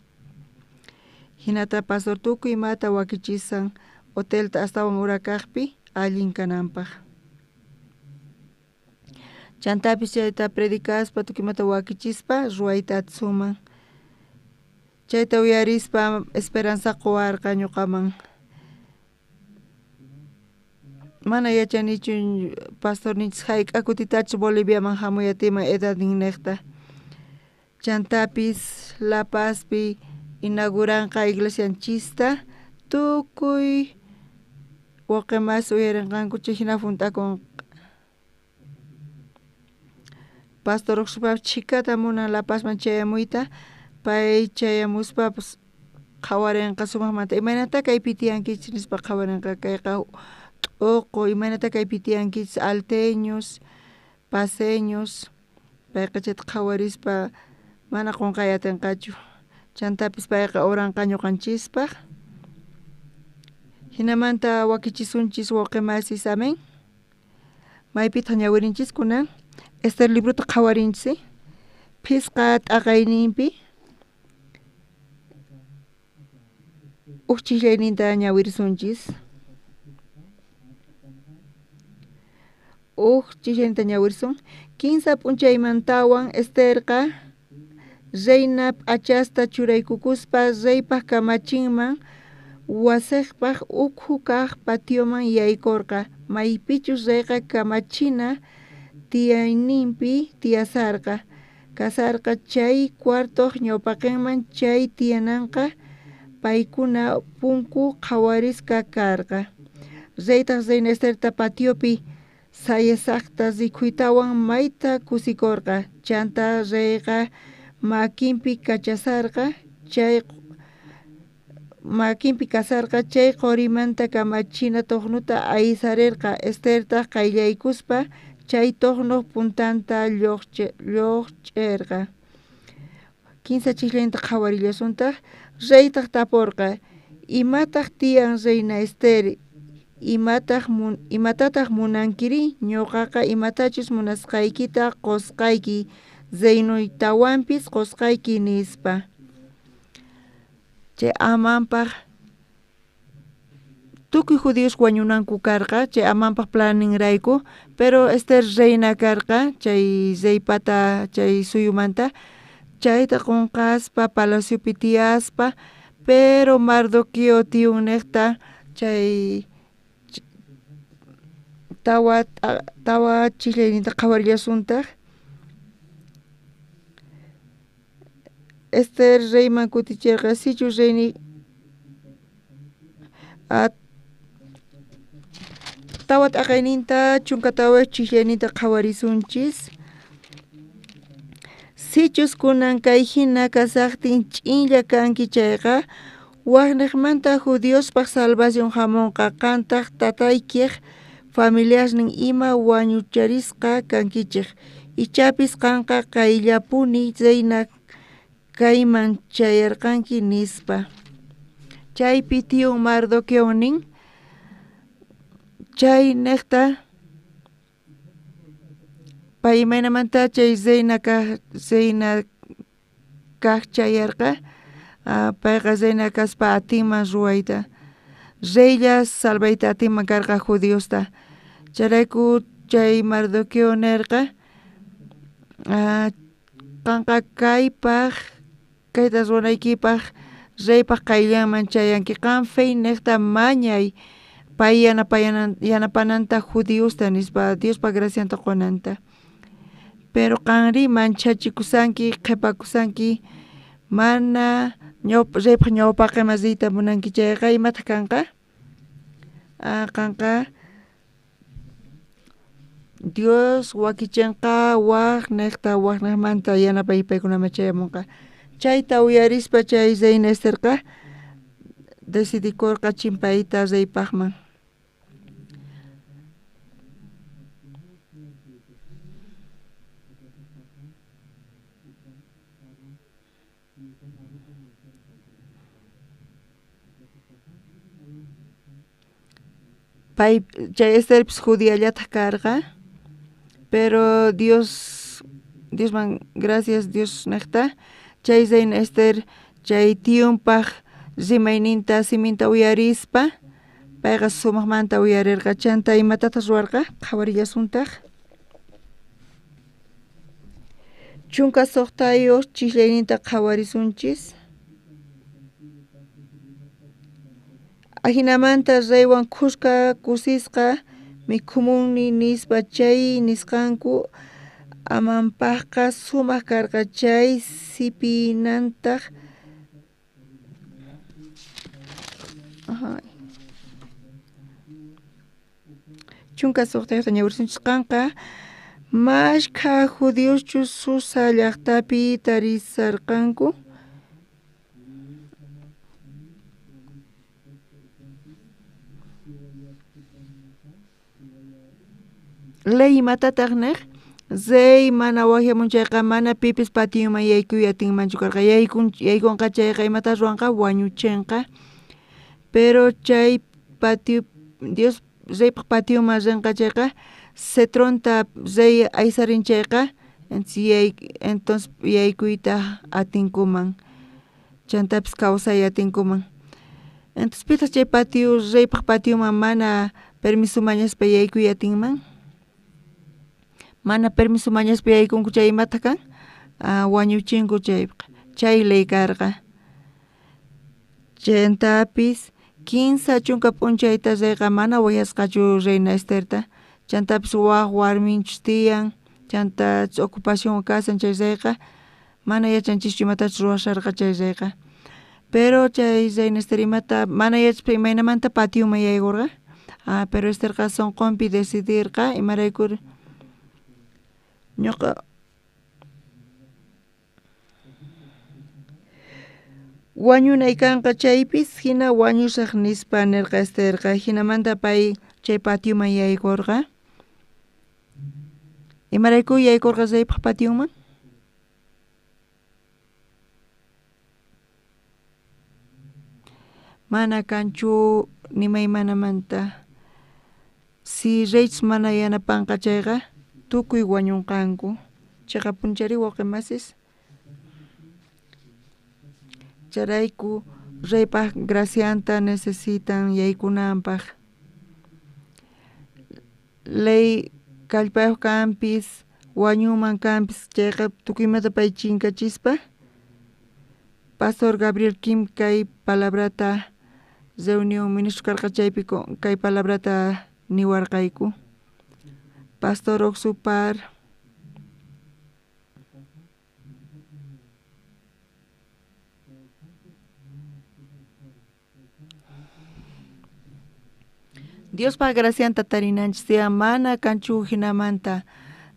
Jinata pastor tukuy imata wakichisan hotelta astawan urakaqpi allin kananpaq. Chantapis chayta predicaspa tukuy imata wakichispa ruwayta atisunman. Chayta uyarispa esperanza quwarqa ñuqaman. Mana yachanichu pastorninchis hayk'a kutitachus Boliviaman hamuy atinman edadninniqta. Chantapis La Pazpi inauguranqa iglesianchista tukuy wawqi masi uyarinqanku chay jina junt'akunqa. Pastor Oxupapis chhikata munan La Pazman chayamuyta pay chayamuspapas qhawarinqa sumaqmanta imaynata kaypi tiyankichis nispa qhawarinqa kayqa t'uqu imaynata kaypi tiyankichis alteños paseños payqa chayta qhawarispa mana qunqay atinqachu. Chantapis payqa oranqa ñuqanchispaq. Jinamanta wakichisunchis wawqi masis, amén. Maypitaq ñawirinchis kunan? Esther librota qhawarinchis, phisqa t'aqayninpi uj chijllayninta ñawirisunchis. Uj chijllayninta ñawirisun. 15 p'unchaymantawan Esterqa reina p'achasta churaykukuspa reypaq kamachinman wasiqpaq ukhu kaq patioman yaykurqa maypichus reyqa kamachina tiyayninpi tiyasarqa. Kasarqa chay cuartoq ñawpaqinman chay tiyananqa paykuna punku qhawarisqa karqa. Reytaq reina Esterta patiopi sayasaqta rikuytawan mayta kusikurqa. Chanta reyqa makinpi kachasarqa chay makinpi kasarqa chay qorimanta kamachina toqnuta aysarirqa. Estertaq qayllaykuspa chay toqnuq puntanta lluqch'irqa. 15 chijllayninta qhawarillasuntaq. Reytaq tapurqa imataq tiyan reina Ester imatataq munankiri ñuqaqa imatachus munasqaykita qusqayki reinoytawanpis qusqayki nispa. Chay Amanpaq tukuy judíos wañunanku karqa chay Amanpaq planinrayku, pero Ester reina karqa chay reypata chay suyumanta chayta qunqaspa palaciopi tiyaspa, pero Mardoqueo tiyunniqta chay tawa chijllayninta qhawarillasuntaq. Ester reyman kutichirqa sichus reyni Tawa t'aqayninta 14 chijllayninta qhawarisunchis. Sichus kunan kay hina kasaqtin ch'inlla kanki chayqa wajniqmanta judiospaq salvación hamunqa qantaq tataykiq familiasnin ima wañucharisqa kankichej ichapis qanqa kayllapuni reina kayman chayarqanki nispa. Chaypi tiyun Mardoqueo nin chay neqta pay imaynamanta chay reina kaq chayarqa payqa reina kaspa atinman ruwayta reylla salvayta atinman karqa judiosta chayrayku chay Mardoqueo nerqa qanqa kaypaq kayta ruwanaykipaq reypaq qayllanman chayanki qan fe neqta mañay pay yanapananta judiosta nispa Diospa gracianta qonanta pero qanri manchachikusanki qhepakusanki mana reypaq ñawpaqeman riyta munanki chayqa imataq kanqa qanqa Dios wakichinqa waj neqta waj neqmanta yanapay paykunaman chayamunqa chayta uyarispa chay reina Esterqa decidikurqa chimpayta reypaqman. Pay chay Esterpis judiallataq karqa pero Diosman gracias Dios neqta chay reina Ester chay tiyunpaq rimayninta siminta uyarispa payqa sumaqmanta uyarirqa chanta imatataq ruwarqa qhawarillasuntaq 16 chijllayninta qhawarisunchis. Ajinamanta reywan khuska kusisqa mikhumuni nispa chay nisqanku Amanpaqqa sumaq karqa chay sipinantaq 16 ñawirisunchis qanqa mashkha judioschus Susa llaqtapi tarisarqanku. Ley imatataq neq rey mana wajyamun chayqa mana pipis patioman yaykuy atinmanchu karqa yaykunqa chayqa imata ruwanqa wañuchinqa pero chay patio Dios reypaq patioman rinqa chayqa cetronta rey aysarin chayqa entonces yaykuyta atinkuman chantapis kawsay atinkuman entonces pitaq chay patio reypaq patioman mana permiso mañaspa yaykuy atinman mana permiso mañaspa yaykunku chay imataq kan wañuchinku chayqa chay ley karqa chantapis 30 p'unchayta reyqa mana wayasqachu reina Esterta chantapis waj warminchus tiyan chanta ocupación kasan chay reyqa mana yachanchischu imatachus ruwasharqa chay reyqa pero chay reina Ester imata mana yachaspa imaynamanta patioman yaykurqa pero Esterqa sonqonpi decidirqa imaraykur ñuqa wañunay kanqa chaypis hina wañusaq nispa nirqa Esterqa hinamanta pay chay patioman yaykurqa imarayku yaykurqa reypaq pationman mana kanchu nimaymanamanta si reychus mana yanapanqa chayqa tukuy wañunqanku chiqapunchari wawqimasis chayrayku reypaq gracianta necesitan yaykunanpaq ley kallpayuq kanpis wañunman kanpis chayqa tukuy imata pay chinkachispa Pastor Gabriel Kim kay palabrata reunión ministro karqa chaypi kay palabrata niwarqayku Pastor Oxupar Diospaj gracianta tarinanchis tiyan mana kanchu jinamanta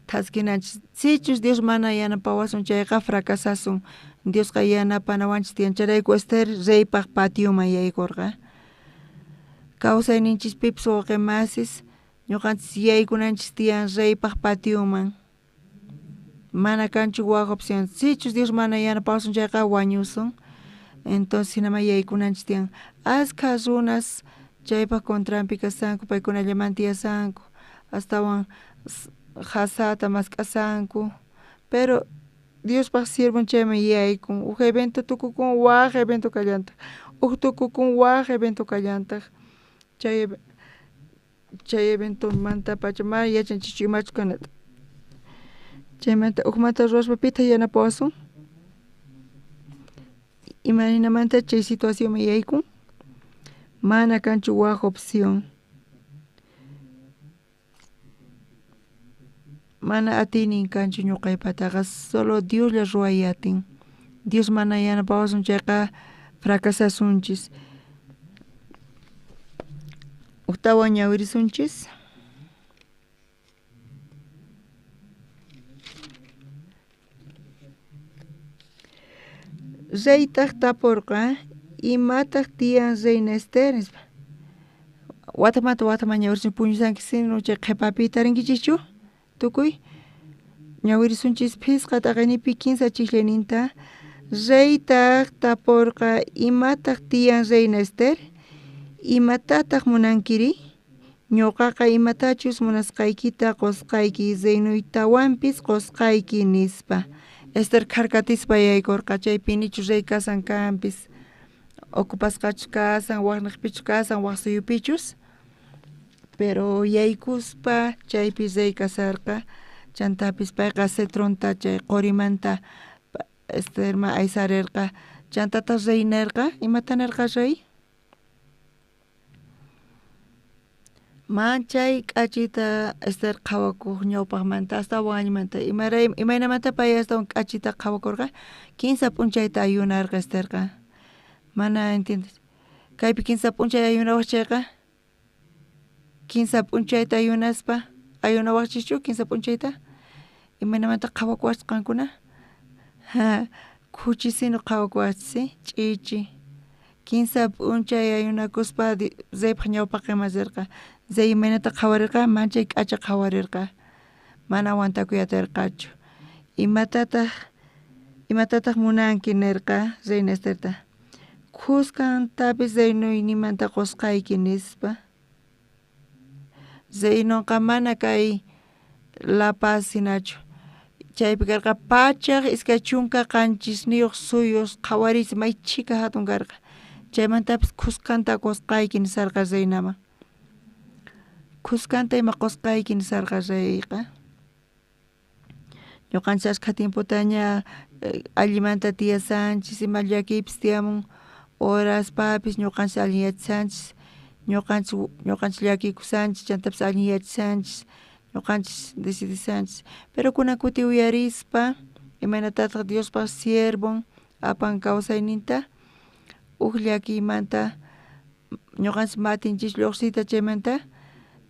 thaskinanchis sichus Dios mana yanapawasun chayqa fracasasun Diosqa yanapanawanchis tiyan chayrayku Ester reypaj patioman yaykorqa kawsayninchispipis wawqi masis ñuqanchis yaykunanchis tiyan reypaj patioman mana kanchu waj opción sichus Dios mana yanapawasun chayqa wañusun entonces jinaman yaykunanchis tiyan askha runas chaypaj contranpi kasanku paykunallamanta tiyasanku astawan jasata mask'asanku pero Diospaj siervon chayman yaykun uj evento tukukun waj evento kallantaj uj tukukun waj evento kallantaj chay chay eventomantapacha mana yachanchischu imachus kanata chaymanta ujmanta ruwaspa pitaq yanapawasun imaynamanta chay situacionman yaykun mana kanchu waj opción mana atiynin kanchu ñuqaypataqa solo Dioslla ruway atin Dios mana yanapawasun chayqa fracasasunchis ujtawan ñawirisunchis Reytaj taporqa imataq tiyan reina Ester nispa watamanta wataman ñawirisun puñusanki sino chay qhepapi tarinkichischu tukuy ñawirisunchis phisqa t'aqaynipi kinsa chijllayninta reytaj taporqa imataq tiyan reina Ester imatataq munankiri ñuqaqa imatachus munasqaykita qusqayki reinoytawanpis qusqayki nispa Ester kharkatispa yaykorqa chaypinichus rey kasan kanpis ocupasqachus kasan wajnejpichus kasan waj suyupichus pero yaykuspa chaypi rey kasarqa chantapis payqa cetronta chay qorimanta Esterman aysarerqa chantataq rey nerqa imata nerqa rey manchay k'achita Ester qhawakuq ñawpaqmanta astawan allimanta imaray imaynamanta pay astawan k'achita qhawakurqa kinsa p'unchayta ayunarqa Esterqa mana entiendes kaypi kinsa p'unchay ayunawaq chayqa kinsa p'unchayta ayunaspa ayunawaqchischu kinsa p'unchayta imaynamanta qhawakuwachis qankuna khuchisinu qhawakuwachis ch'ichi kinsa p'unchay ayunakuspa reypaj ñawpaqenman rirqa rey imaynata qhawarirqa manchay k'acha qhawarirqa mana aguantakuy aterqachu imatataq imatataq munanki nerqa reina Esterta khuskantapis reinoynimanta qusqayki nispa reinonqa mana kay La Paz hinachu chaypi karqa 127 suyus qhawariysi may chhika hatun karqa chaymantapis khuskanta qusqayki nisarqa reinaman khuskanta ima qusqayki nisarqa reyqa ñuqanchis ashkha tiempotaña allimanta tiyasanchis ima llakiypis tiyamun horaspapis ñuqanchis allinyachishanchis ñuqanchis ñuqanchis llakikusanchis chantapis allinyachishanchis ñuqanchis decidisanchis pero kunan kuti uyarispa imaynatataq Diospaj siervon apan kawsayninta uj llakiymanta ñuqanchis ma atinchis lluqsiyta chaymanta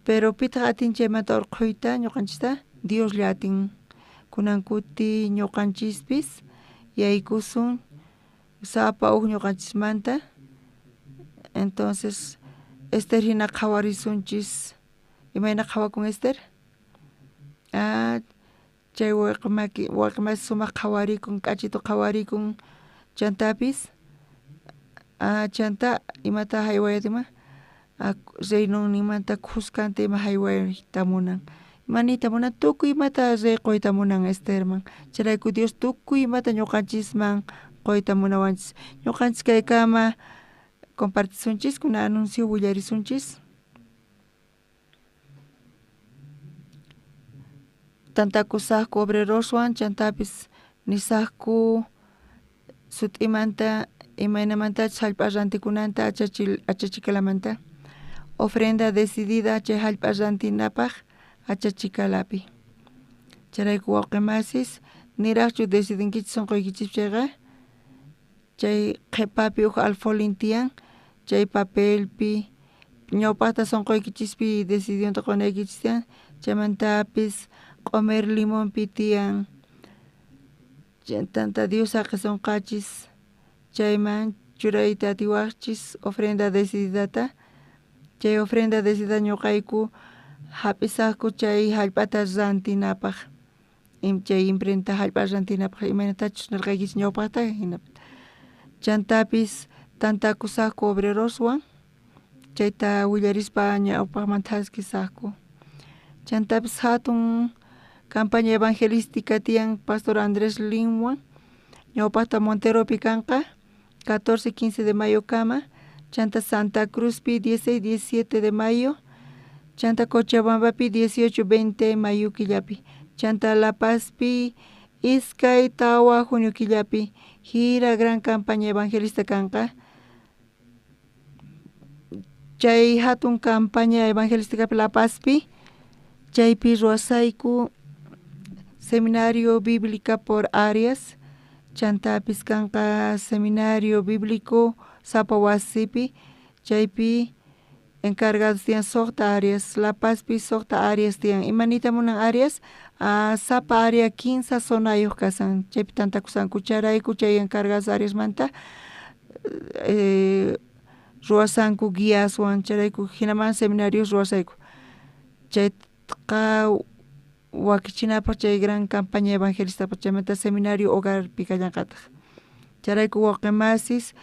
pero pitaq atin chaymanta urqhuyta ñuqanchista Dioslla atin kunan kuti ñuqanchispis yaykusun sapa uj ñuqanchismanta entonces Ester hina qhawarisunchis imayna qhawakun Ester chay wawqi maki wawqi masi sumaq qhawarikun k'achitu qhawarikun chantapis chanta imata haywayta ima reinonninmanta khuskanta ima haywayta munan ima niyta munan tukuy imata rey quyta munan Esterman chayrayku Dios tukuy imata ñuqanchisman quyta munawanchis ñuqanchis kaykama compartisunchis kuna anuncio willarisunchis tantakusaqku obreroswan chantapis nisaqku sut'imanta imaynamantachus jallp'a rantikunanta achachikalamanta ofrenda decidida chay jallp'a rantinapaj achachikalapi chayrayku wawqi masis niraqchu decidinkichis sunquykichispi chayqa chay qhipapi uj alfolin tiyan chay papelpi Ñawpaqta sunquykichispi decidionta qunaykichis tiyan chaymantapis q'umir limonpi tiyan chantanta Dios saqisunqachis chayman churayta atiwaqchis ofrenda decididata chay ofrenda decidida ñuqayku hap'isaqku chay hallp'ata rantinapaq chay imprenta hallp'a rantinapaq imaynatachus nirqaykichis ñawpaqta hina chantapis tantakusaqku obreroswan chayta willarispa ñawpaqman thaskisaqku chantapis hatun campaña evangelística tiyan pastor Andrés Linwan ñawpaqta Monteropi kanqa 14, 15 de mayo kama chanta Santa Cruzpi 16, 17 de mayo chanta Cochabambapi 18, 20 mayo killapi chanta La Pazpi iskay tawa junio killapi gira gran campaña evangelista kanqa chay hatun campaña evangelísticapi La Pazpi chaypi ruwasayku seminario bíblica por áreas chantapis kanqa seminario bíblico sapa wasipi chaypi encargados tiyan suqta áreas La Pazpi suqta áreas tiyan ima niyta munan áreas sapa área kinsa zonayuq kasan chaypi tantakusanku chayrayku chay encargados áreasmanta ruwasanku guiaswan chayrayku jinaman seminarios ruwasayku chayqa wakichinapaq chay gran campaña evangelistapaq chaymanta seminario hogarpi kallanqataq chayrayku wawqi masis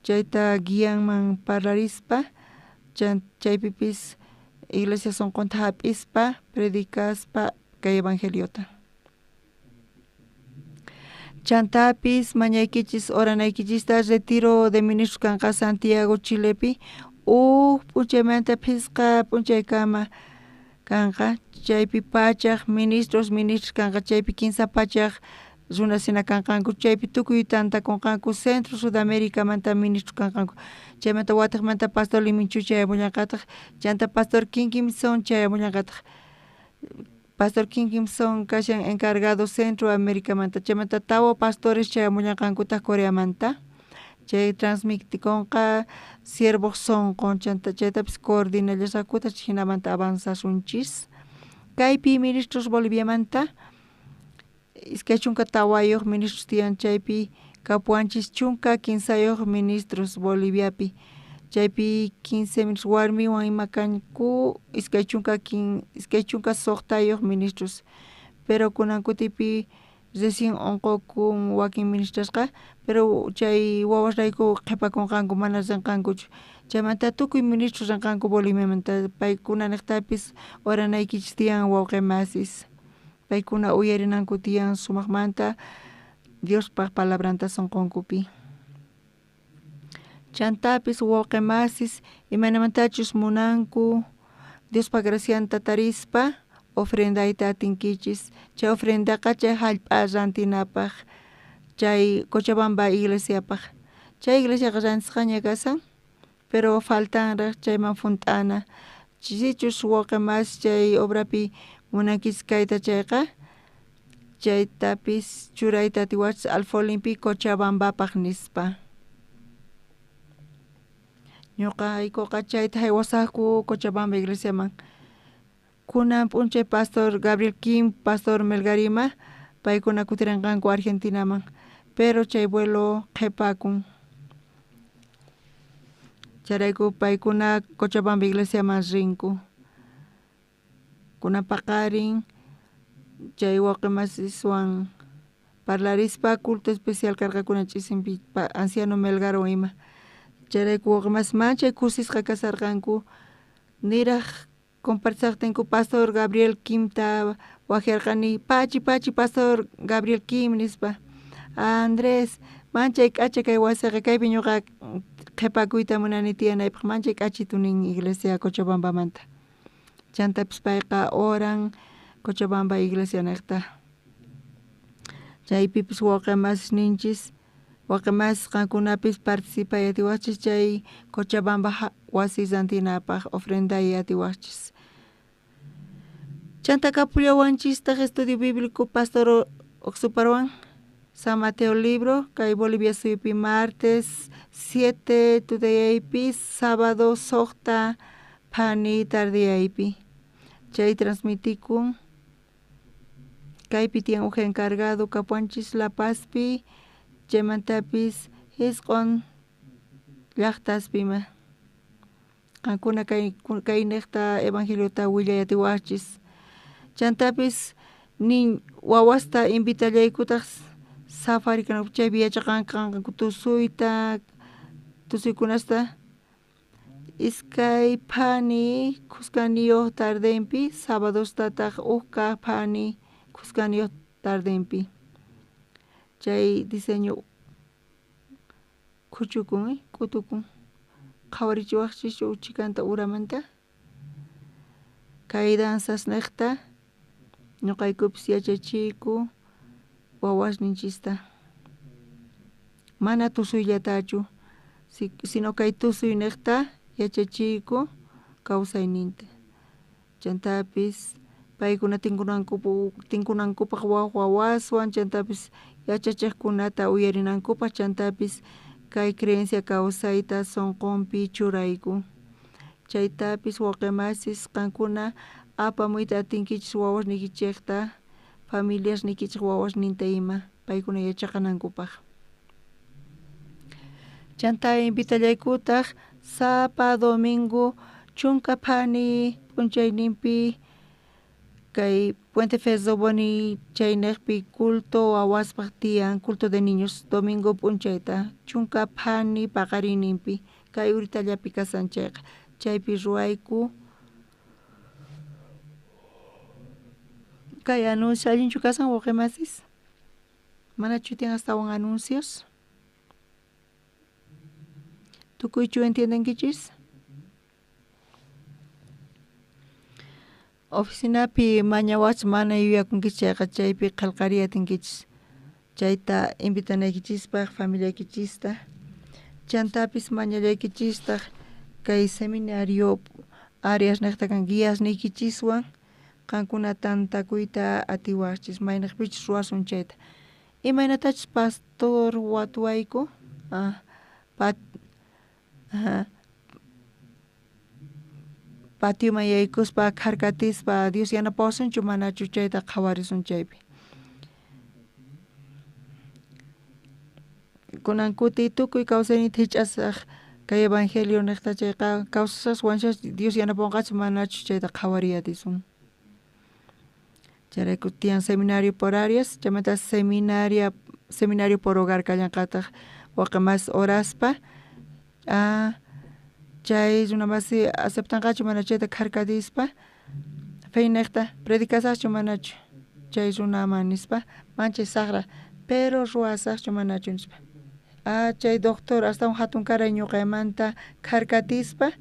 chayta guianman parlarispa chaypipis iglesia sunqunta hap'ispa predicaspa kay evangeliota chantapis mañaykichis oranaykichista retiro de ministros kanqa Santiago Chilepi huk p'unchaymanta phisqa p'unchaykama kanqa chaypi pachaq ministros ministros kanqa chaypi kinsa pachaq runasina kanqanku chaypi tukuy tantakunqanku centro Sudaméricamanta ministros kanqanku chaymanta watiqmanta pastor Liminchu chayamullanqataq chanta pastor Kim Kimson chayamullanqataq pastor Kim Kimson kashan encargado Centro Americamanta chaymanta tawa pastores chayamullanqankutaq Coreamanta chay transmitikunqa siervoj sunqun chanta chaytapis coordinallasqakutaq jinamanta avanzasunchis kaypi ministros Boliviamanta 24 ministros tiyan chaypi kapuwanchis 13 ministros Boliviapi chaypi 15 ministros warmiwan ima kanku 26 ministros pero kunan kutipi recién unqukun wakin ministrasqa pero chay wawasrayku qhipakunqanku mana rinqankuchu chaymanta tukuy ministros rinqanku Boliviamanta paykuna niqtapis oranaykichis tiyan wawqi masis paykuna uyarinanku tiyan sumaqmanta Diospaq palabranta sunqunkupi chantapis wawqi masis imaynamantachus munanku Diospa gracianta tarispa ofrendayta atinkichis chay ofrendaqa chay hallp'a rantinapaq chay Cochabamba iglesiapaq chay iglesiaqa rantisqaña kasan pero faltanraq chayman junt'ana sichus wawqi masis chay obrapi munankichis kayta chayqa chaytapis churayta atiwachis alfolimpi Cochabambapaq nispa ñuqaykuqa chayta haywasaqku Cochabamba iglesiaman kunan p'unchay pastor Gabriel Kim, pastor Melgarima paykuna kutirinqanku Argentinaman pero chay vuelo qhipakun chayrayku paykuna Cochabamba iglesiaman rinku kunan paqarin chay wawqi masiswan parlarispa culto especial karqakuna ch'isinpi anciano Melgarwan ima chayrayku wawqi masis manchay kusisqa kasarqanku niraq compartisaqtinku pastor Gabriel Kimta waqyarqani pachi pachi pastor Gabriel Kim nispa Andrés manchay k'acha kay wasiqa kaypi ñuqa qhipakuyta munani tiyanaypaq manchay k'achitu nin iglesia Cochabambamanta chantapis payqa oran Cochabamba iglesia niqta chaypipis wawqi masis ninchis wawqi masis qankunapis participay atiwaqchis chay Cochabamba wasi rantinapaq ofrenday atiwaqchis chanta kapullawanchistaq estudio bíblico pastor Oxuparwan San Mateo libro kay Bolivia suyupi martes 7 tutayaypi sábado suqta Phani tardeyaypi. Chay transmitikun kaypi tiyan uj encargado kapuwanchis La Pazpi chaymantapis jisq'on llajtaspi ima. Qankuna kaynejta evangeliota willay atiwajchis. Chantapis nin wawasta invitallaykutaj safari kanankupaj chaypi yachaqanqanku tusuyta, tusuykunasta iskay phani khuskaniyoj tardenpi sabadostataj uj kaj phani khuskaniyoj tardenpi. Chay diseño khuchukun k'utukun qhawarichiwajchischu uj chhikanta uramanta kay danzasnejta ñoqaykupis yachachiyku wawasninchista mana tusuyllatachu sino kay tusuynejta yachachiyku kawsayninta chantapis paykuna tinkunankupaj waj wawaswan chantapis yachachejkunata uyarinankupaj chantapis kay creencia kawsayta sonqonpi churayku chaytapis wawqe masis qankuna apamuyta atinkichis wawasniykichejta familiasniykichej wawasninta ima paykuna yachaqanankupaj. Chanta invitallaykutaj sapa domingo chunka phani p'unchayninpi kay Puente Fezoboni chaynejpi culto wawaspaj tiyan culto de niños domingo p'unchayta chunka phani paqarinninpi kay uritallapi kasan chayqa chaypi ruwayku kay anuncio allinchu kasan wawqe masis manachu tiyan astawan anuncios tukuychu entiendenkichis oficinapi mañawachis mana yuyakunkichis chayqa chaypi qhelqariy atinkichis chayta invitanaykichispaj familiaykichista chantapis mañallaykichistaq kay seminario áreasnejta kan guiasniykichiswan qankuna tantakuyta atiwajchis maynejpichus ruwasun chayta imaynatachus pastor watuwayku patioman yaykuspa kharkatispa Dios yanapawasunchu manachu chayta qhawarisun chaypi. Kunan kuti tukuy kawsayniyta jich'asaj kay evangelio nejta chayqa kawsasas wañusas Dios yanapawanqachu manachu chayta qhawariy atisun. Chayrayku tiyan seminario por áreas chaymanta seminario por hogar kallanqataj waqe mas horaspa chay runa masi aceptanqachu mana chayta kharkatispa feynejta predicasajchu manachu chay runaman nispa manchay sajra pero ruwasajchu manachu nispa chay doctor astawan jatun karay ñuqaymanta kharkatispa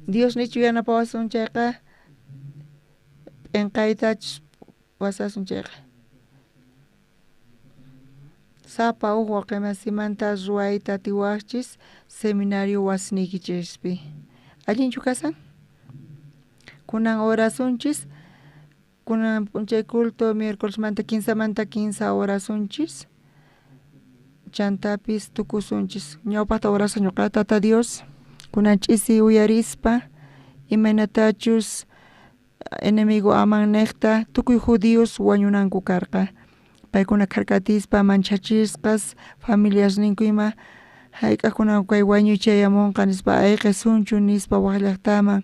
Dios nichu yanapawasun chayqa p'enqaytachus pasasun chayqa sapa uj wawqe masimanta ruwayta atiwajchis seminario wasiniykichispi allinchu kasan kunan orasunchis kunan p'unchay culto miércolesmanta kinsamanta kinsa orasunchis chantapis tukusunchis ñawpajta orasaj ñuqa Tata Dios kunan ch'isi uyarispa imaynatachus enemigo amannejta tukuy judíos wañunanku karqa paykuna kharkatispa manchachisqas familiasninku ima jayk'ajkuna kay wañuy chayamunqa nispa ayqisunchu nispa waj llajtaman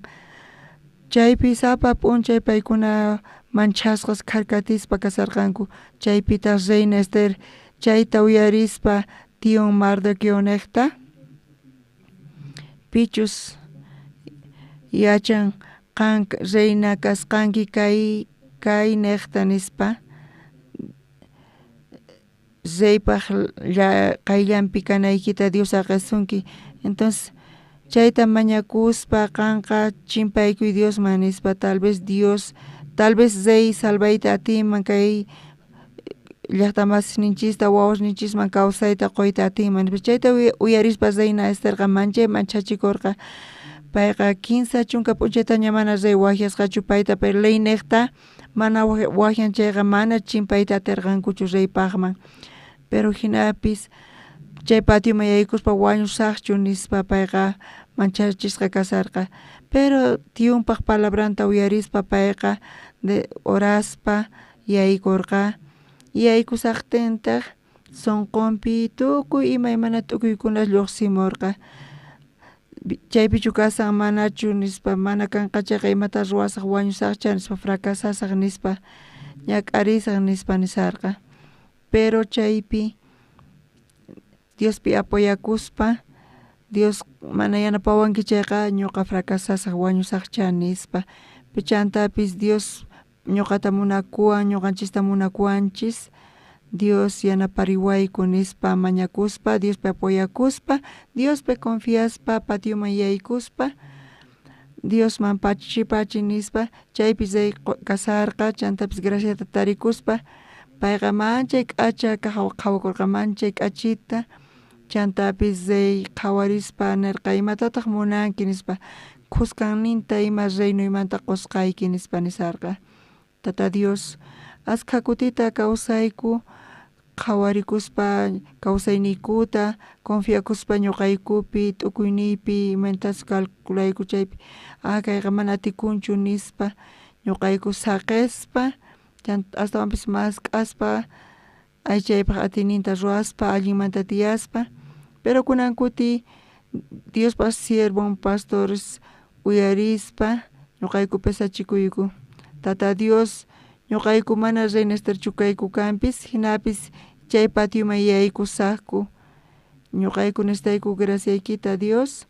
chaypi sapa p'unchay paykuna manchasqas kharkatispa kasarqanku chaypitaj reina Ester chayta uyarispa tion Mardoqueonejta pichus yachan qan reina kasqanki kay nejta nispa reypaj qayllanpi kanaykita Dios saqesunki entonces chayta mañakuspa qanqa chimpaykuy Diosman nispa tal vez Dios tal vez rey salvayta atinman kay llajtamasninchista wawasninchisman kawsayta qoyta atinman nispa chayta uyarispa reina Esterqa manchay manchachikorqa payqa 30 p'unchaytaña mana rey wajyasqachu payta pero leynejta mana wajyan chayqa mana chimpayta aterqankuchu reypajman pero jinapis chay patioman yaykuspa wañusajchu nispa payqa Manchachisqa kasarqa, pero tiyunpaj palabranta uyarispa payqa de oraspa yaykorqa, yaykusajtintaj sonqonpi tukuy imaymana t'ukuykuna llojsimorqa, chaypichu kasan manachu nispa mana kanqa chayqa imata ruwasaj wañusajcha nispa fracasasaj nispa ñak'arisaj nispa nisarqa, pero chaypi Diospi apoyakuspa Dios mana yanapawanki chayqa ñoqa fracasasaj wañusajcha nispa, chantapis Dios ñoqata munakuwan ñoqanchista munakuwanchis Dios yanapariwayku nispa mañakuspa Diospi apoyakuspa Diospi confiaspa patioman yaykuspa Diosman pachi pachi nispa chaypi rey kasarqa chantapis graciata tarikuspa payqa manchay k'acha qhawakorqa manchay k'achita chantapis rey qhawarispa nerqa imatataj munanki nispa khuskanninta ima reinoymanta qosqayki nispa nisarqa. Tata Dios askha kutita kawsayku qhawarikuspa kawsayniykuta confiakuspa ñoqaykupi t'ukuyniypi imaynatachus calculayku chaypi ah kayqa mana atikunchu nispa ñoqayku saqespa astawanpis mask'aspa aychaypaj atiyninta ruwaspa allinmanta tiyaspa pero kunan kuti Diospa siervon pastores uyarispa ñoqayku pesachikuyku Tata Dios ñoqayku mana reina Esterchu kayku kanpis jinapis chay patioman yaykusajku ñoqayku necesitayku graciaykita Dios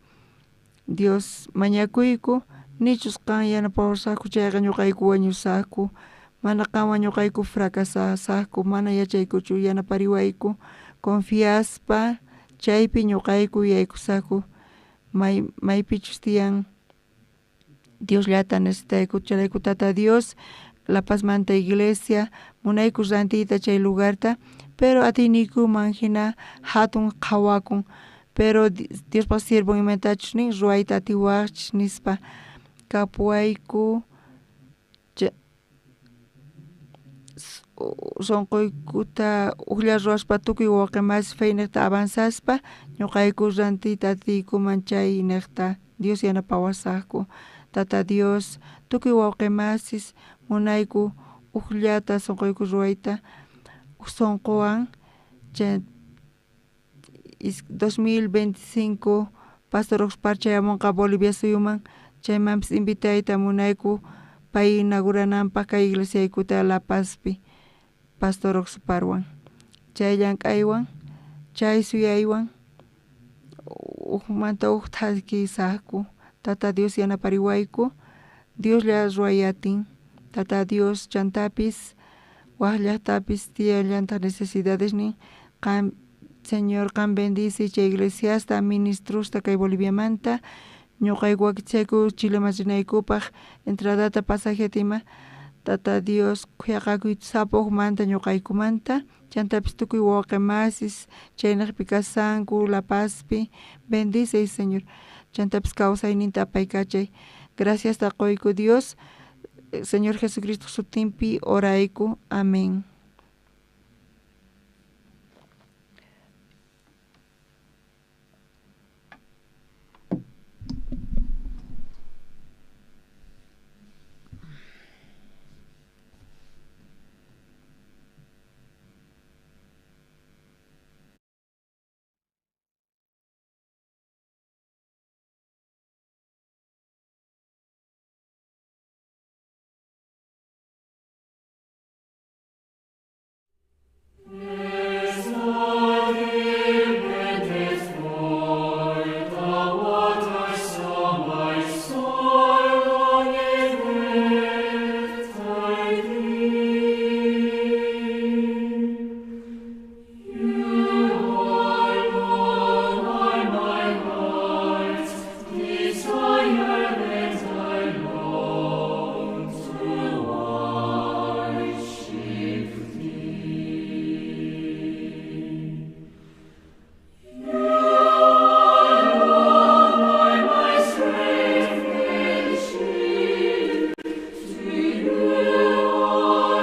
Dios mañakuyku nichus qan yanapawasajku chayqa ñoqayku wañusajku mana qanwan ñoqayku fracasasajku mana yachaykuchu yanapariwayku confiaspa chaypi ñoqayku yaykusajku maypichus tiyan Diosllata necesitayku chayrayku Tata Dios La Pazmanta iglesia munayku rantiyta chay lugarta pero atiyniykuman jina jatun qhawakun pero Diospaj siervon imatachus nin ruwayta atiwajchis nispa kapuwayku sonqoykuta ujlla ruwaspa tukuy wawqe masi feynejta avanzaspa ñoqayku rantiyta atiykuman chay nejta Dios yanapawasajku Tata Dios tukuy wawqe masis munayku ujllata sonqoyku ruwayta uj sonqowan chay 2025 Pastor Oxpar chayamonqa Bolivia suyuman chaymanpis invitayta munayku pay inaugurananpaj kay iglesiaykuta La Pazpi Pastor Oxparwan chay llank'aywan chay suyaywan ujmanta uj thaskisajku Tata Dios yanapariwayku Dioslla ruway atin Tata Dios chantapis waj llajtapis tiyallantaj necesidadesnin qan Señor qan bendice chay iglesiasta ministrosta kay Boliviamanta ñoqayku wakichayku Chileman rinaykupaj entradata pasajeta ima Tata Dios khuyaqakuy sapa ujmanta ñoqaykumanta chantapis tukuy wawqe masis chaynejpi kasanku La Pazpi bendice Señor chantapis kawsayninta apaykachay graciasta qoyku Dios Señor Jesucristo sutinpi orayku amén.